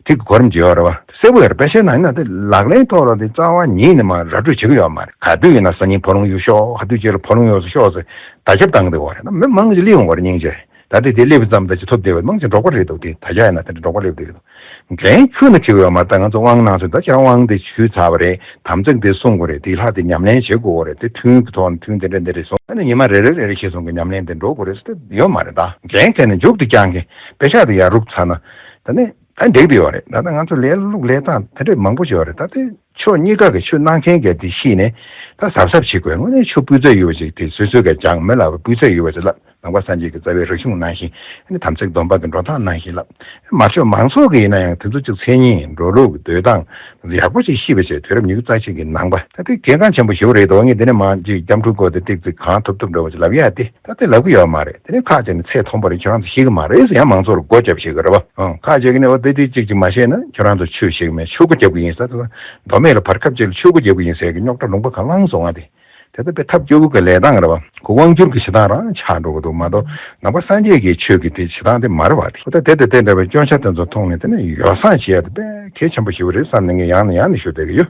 དེ་གི་གོ་རིམ་ཅིག་ཡོད་རེད་བ། གསལ་པོ་ཡོད་རེད། དཔེ་བཤད་ནང་ཡིན་ན་དེ་ལག་ལེན་ཐོག་ལ་དེ་རྩ་བ་ཉིད་ནས་མ་ར་སྤྲོད་བྱེད་ཀྱི་ཡོད་མ་རེད། ག་དུས་ཡིན་ན་སང་ཉིན་འཕོ་ལུང་གཡུག་ཤོག་ག་དུས་ཅིག་ལ་འཕོ་ལུང་གཡུག་ཤོག་ཟེར་བརྡ་ཁྱབ་བཏང་གི་འདུག་བ་རེད། ད་མི་མང་ཅིག་སླེབས་ཡོང་བ་རེད་སྙིང་རྗེ། ད་ལྟ་དེ་སླེབས་ཙམ་ད་ཅིག་ཐོབ་བསྡད་པ་མང་ཆེ་འབྲོག་པ་རེད་འདུག་དེ་ད་ཆ་ཡིན་ན་དེ་འདྲ་འབྲོག་པ་སླེབས་བསྡད་ཀྱི་འདུག་འགན་ཁྱོན་ནས་འཁྱེར་ཡོད་མ་རེད། ད་ང་ཚོ་དབང་གནང་ཚོད་ད་ཁྱེད་རང་དབང་དེ་ཞུས་ཚར་བ་རེད། དམ་ཚིག་དེ་སྲུང་དགོས་རེད། དེ་ལྷ་དེ་ཉམས་ལེན་བྱེད་དགོས་རེད། དེ་ཐུན་གྱི་ཐོག་ནས་ཐུན་དེ་འདྲ་རེ་སོང་ཨ་ནི་ཉི་མ་རེ་རེ་རེ་རེ་ཞེས་སོང་གི་ཉམས་ལེན་དེ་འགྲོ་དགོས་རེད་ཟེར་དེ་ཡོད་མ་རེད། ད་འགན་འཁྱེར་ནས་མཇུག་ཏུ་བསྐྱང་གི་དཔེ་ཆ་དེ་ཡར་རུབ་ཚར་ན་ད་ནི་ད་འགྲིག་དེ་ཡོད་རེད། ད་ལྟ་ང་ཚོ་ལས་ལུགས་ལས་སྟངས་དེ་འདྲས་མང་པོ་ཞིག་ཡོད་རེད། ད་དེ་ཕྱོགས་གཉིས་ཀ་གི་ཆོས་གནང་མཁན་གྱིས་དེ་ཤེས་ནས་ད་གཟབ་གཟབ་བྱེད་དགོས། དངོས་གནས་ཆོས་སྤུས་ཚད་ཡོད་པ་ཞིག་དེ་སོ་སོའི་ག་སྦྱང་མི་ལབ་པ་སྤུས་ཚད་ཡོད་པ་ཞིག་ལབ། ནང་པ་སངས་རྒྱས་ཀྱི་རྩ་བའི་རིག་གཞུང་ནང་བཞིན་ཨ་ནི་དམ་ཚིག་སྡོམ་པ་གི་འགྲོ་སྟངས་ནང་བཞིན་ལབ། མ་ཆོས་མང་ཚོགས་ཀྱི་ཡིན་ན་ཡང་དེ་ཚོ་ཅིག་མཚན་ཉིད་འགྲོ་ལུགས་ཀྱི་སྡོད་སྟངས་ཡག་པོ་ཅིག་ཤེས་པ་བྱས། དུས་རབས་ཉི་ཤུ་རྩ་གཅིག་གི་ནང་པ་ད་དེ་གལ་འགངས་ཆེན་པོ་ཞེ་པོ་རེད་འདུག་ངས་འདི་ནས་མ་ཅིག་སྐྱབས་འགྲོ་སྐོར་དེ་ཏིག་ཙིག་གང་ཐུབ་ཐུབ་འདྲ་བོ་ཅིག་ལབ་ཡ་དེ་ད་དེ་ལབ་གི་ཡོད་མ་རེད། དེ་ནས་ཁག་ཅིག་ནས་ཚད་མཐོན་པོ་རེད། ཁྱོད་རང་ཚོ་ཤེས་གི་མ་རེད་ཟེར་ཡང་མང་ཚོགས་ལ་སྒོ་རྒྱབ་ཤེས་གི་རེད་བ། ཨང་ཁག་ཅིག་ནས་འོ་དེ་དེ་གཅིག་ཅིག་མ་ཤེས་ན་ཁྱོད་རང་ཚོ་ཆོས་ཤེས་གི་མེད། ཆོས་སྒོ་རྒྱབ་གི་ཡིན་ཟེར། མདོ་སྨད་ལ་བར་སྐབས་ཅིག་ལ་ཆོས་སྒོ་རྒྱབ་གི་ཡིན་ཟེར་གི་རྙོག་དྲ་ལུང་པ་གང་བླངས་སོང་ང་དེ། དེ་ལྟ་བུའི་ཐབས་སྐྱོ་པོ་གི་ལས་སྟངས་རེད་བ། ཁོ་དབང་སྒྱུར་གྱི་བྱེད་སྟངས་རང་ཆགས་འགྲོ་གི་འདུག་མ་གཏོགས་ནང་པ་སངས་རྒྱས་ཀྱི་ཆོས་ཀྱི་དེ་བྱེད་སྟངས་དེ་མ་རེད་བ། དེ་ཁོ་ད་དེ་དེ་དེ་འདྲ་བའི་སྐྱོན་ཆ་དེ་ཚོ་མཐོང་ནས་དེ་ནས་ཡོ་བསྲང་བྱེད་ཡ་དེ་དཔེ་གལ་ཆེན་པོ་ཞིག་རེད་བསམ་ནས་ངས་ཡང་ནས་ཡང་ནས་ཞུ་བསྡད་ཀྱི་ཡོད།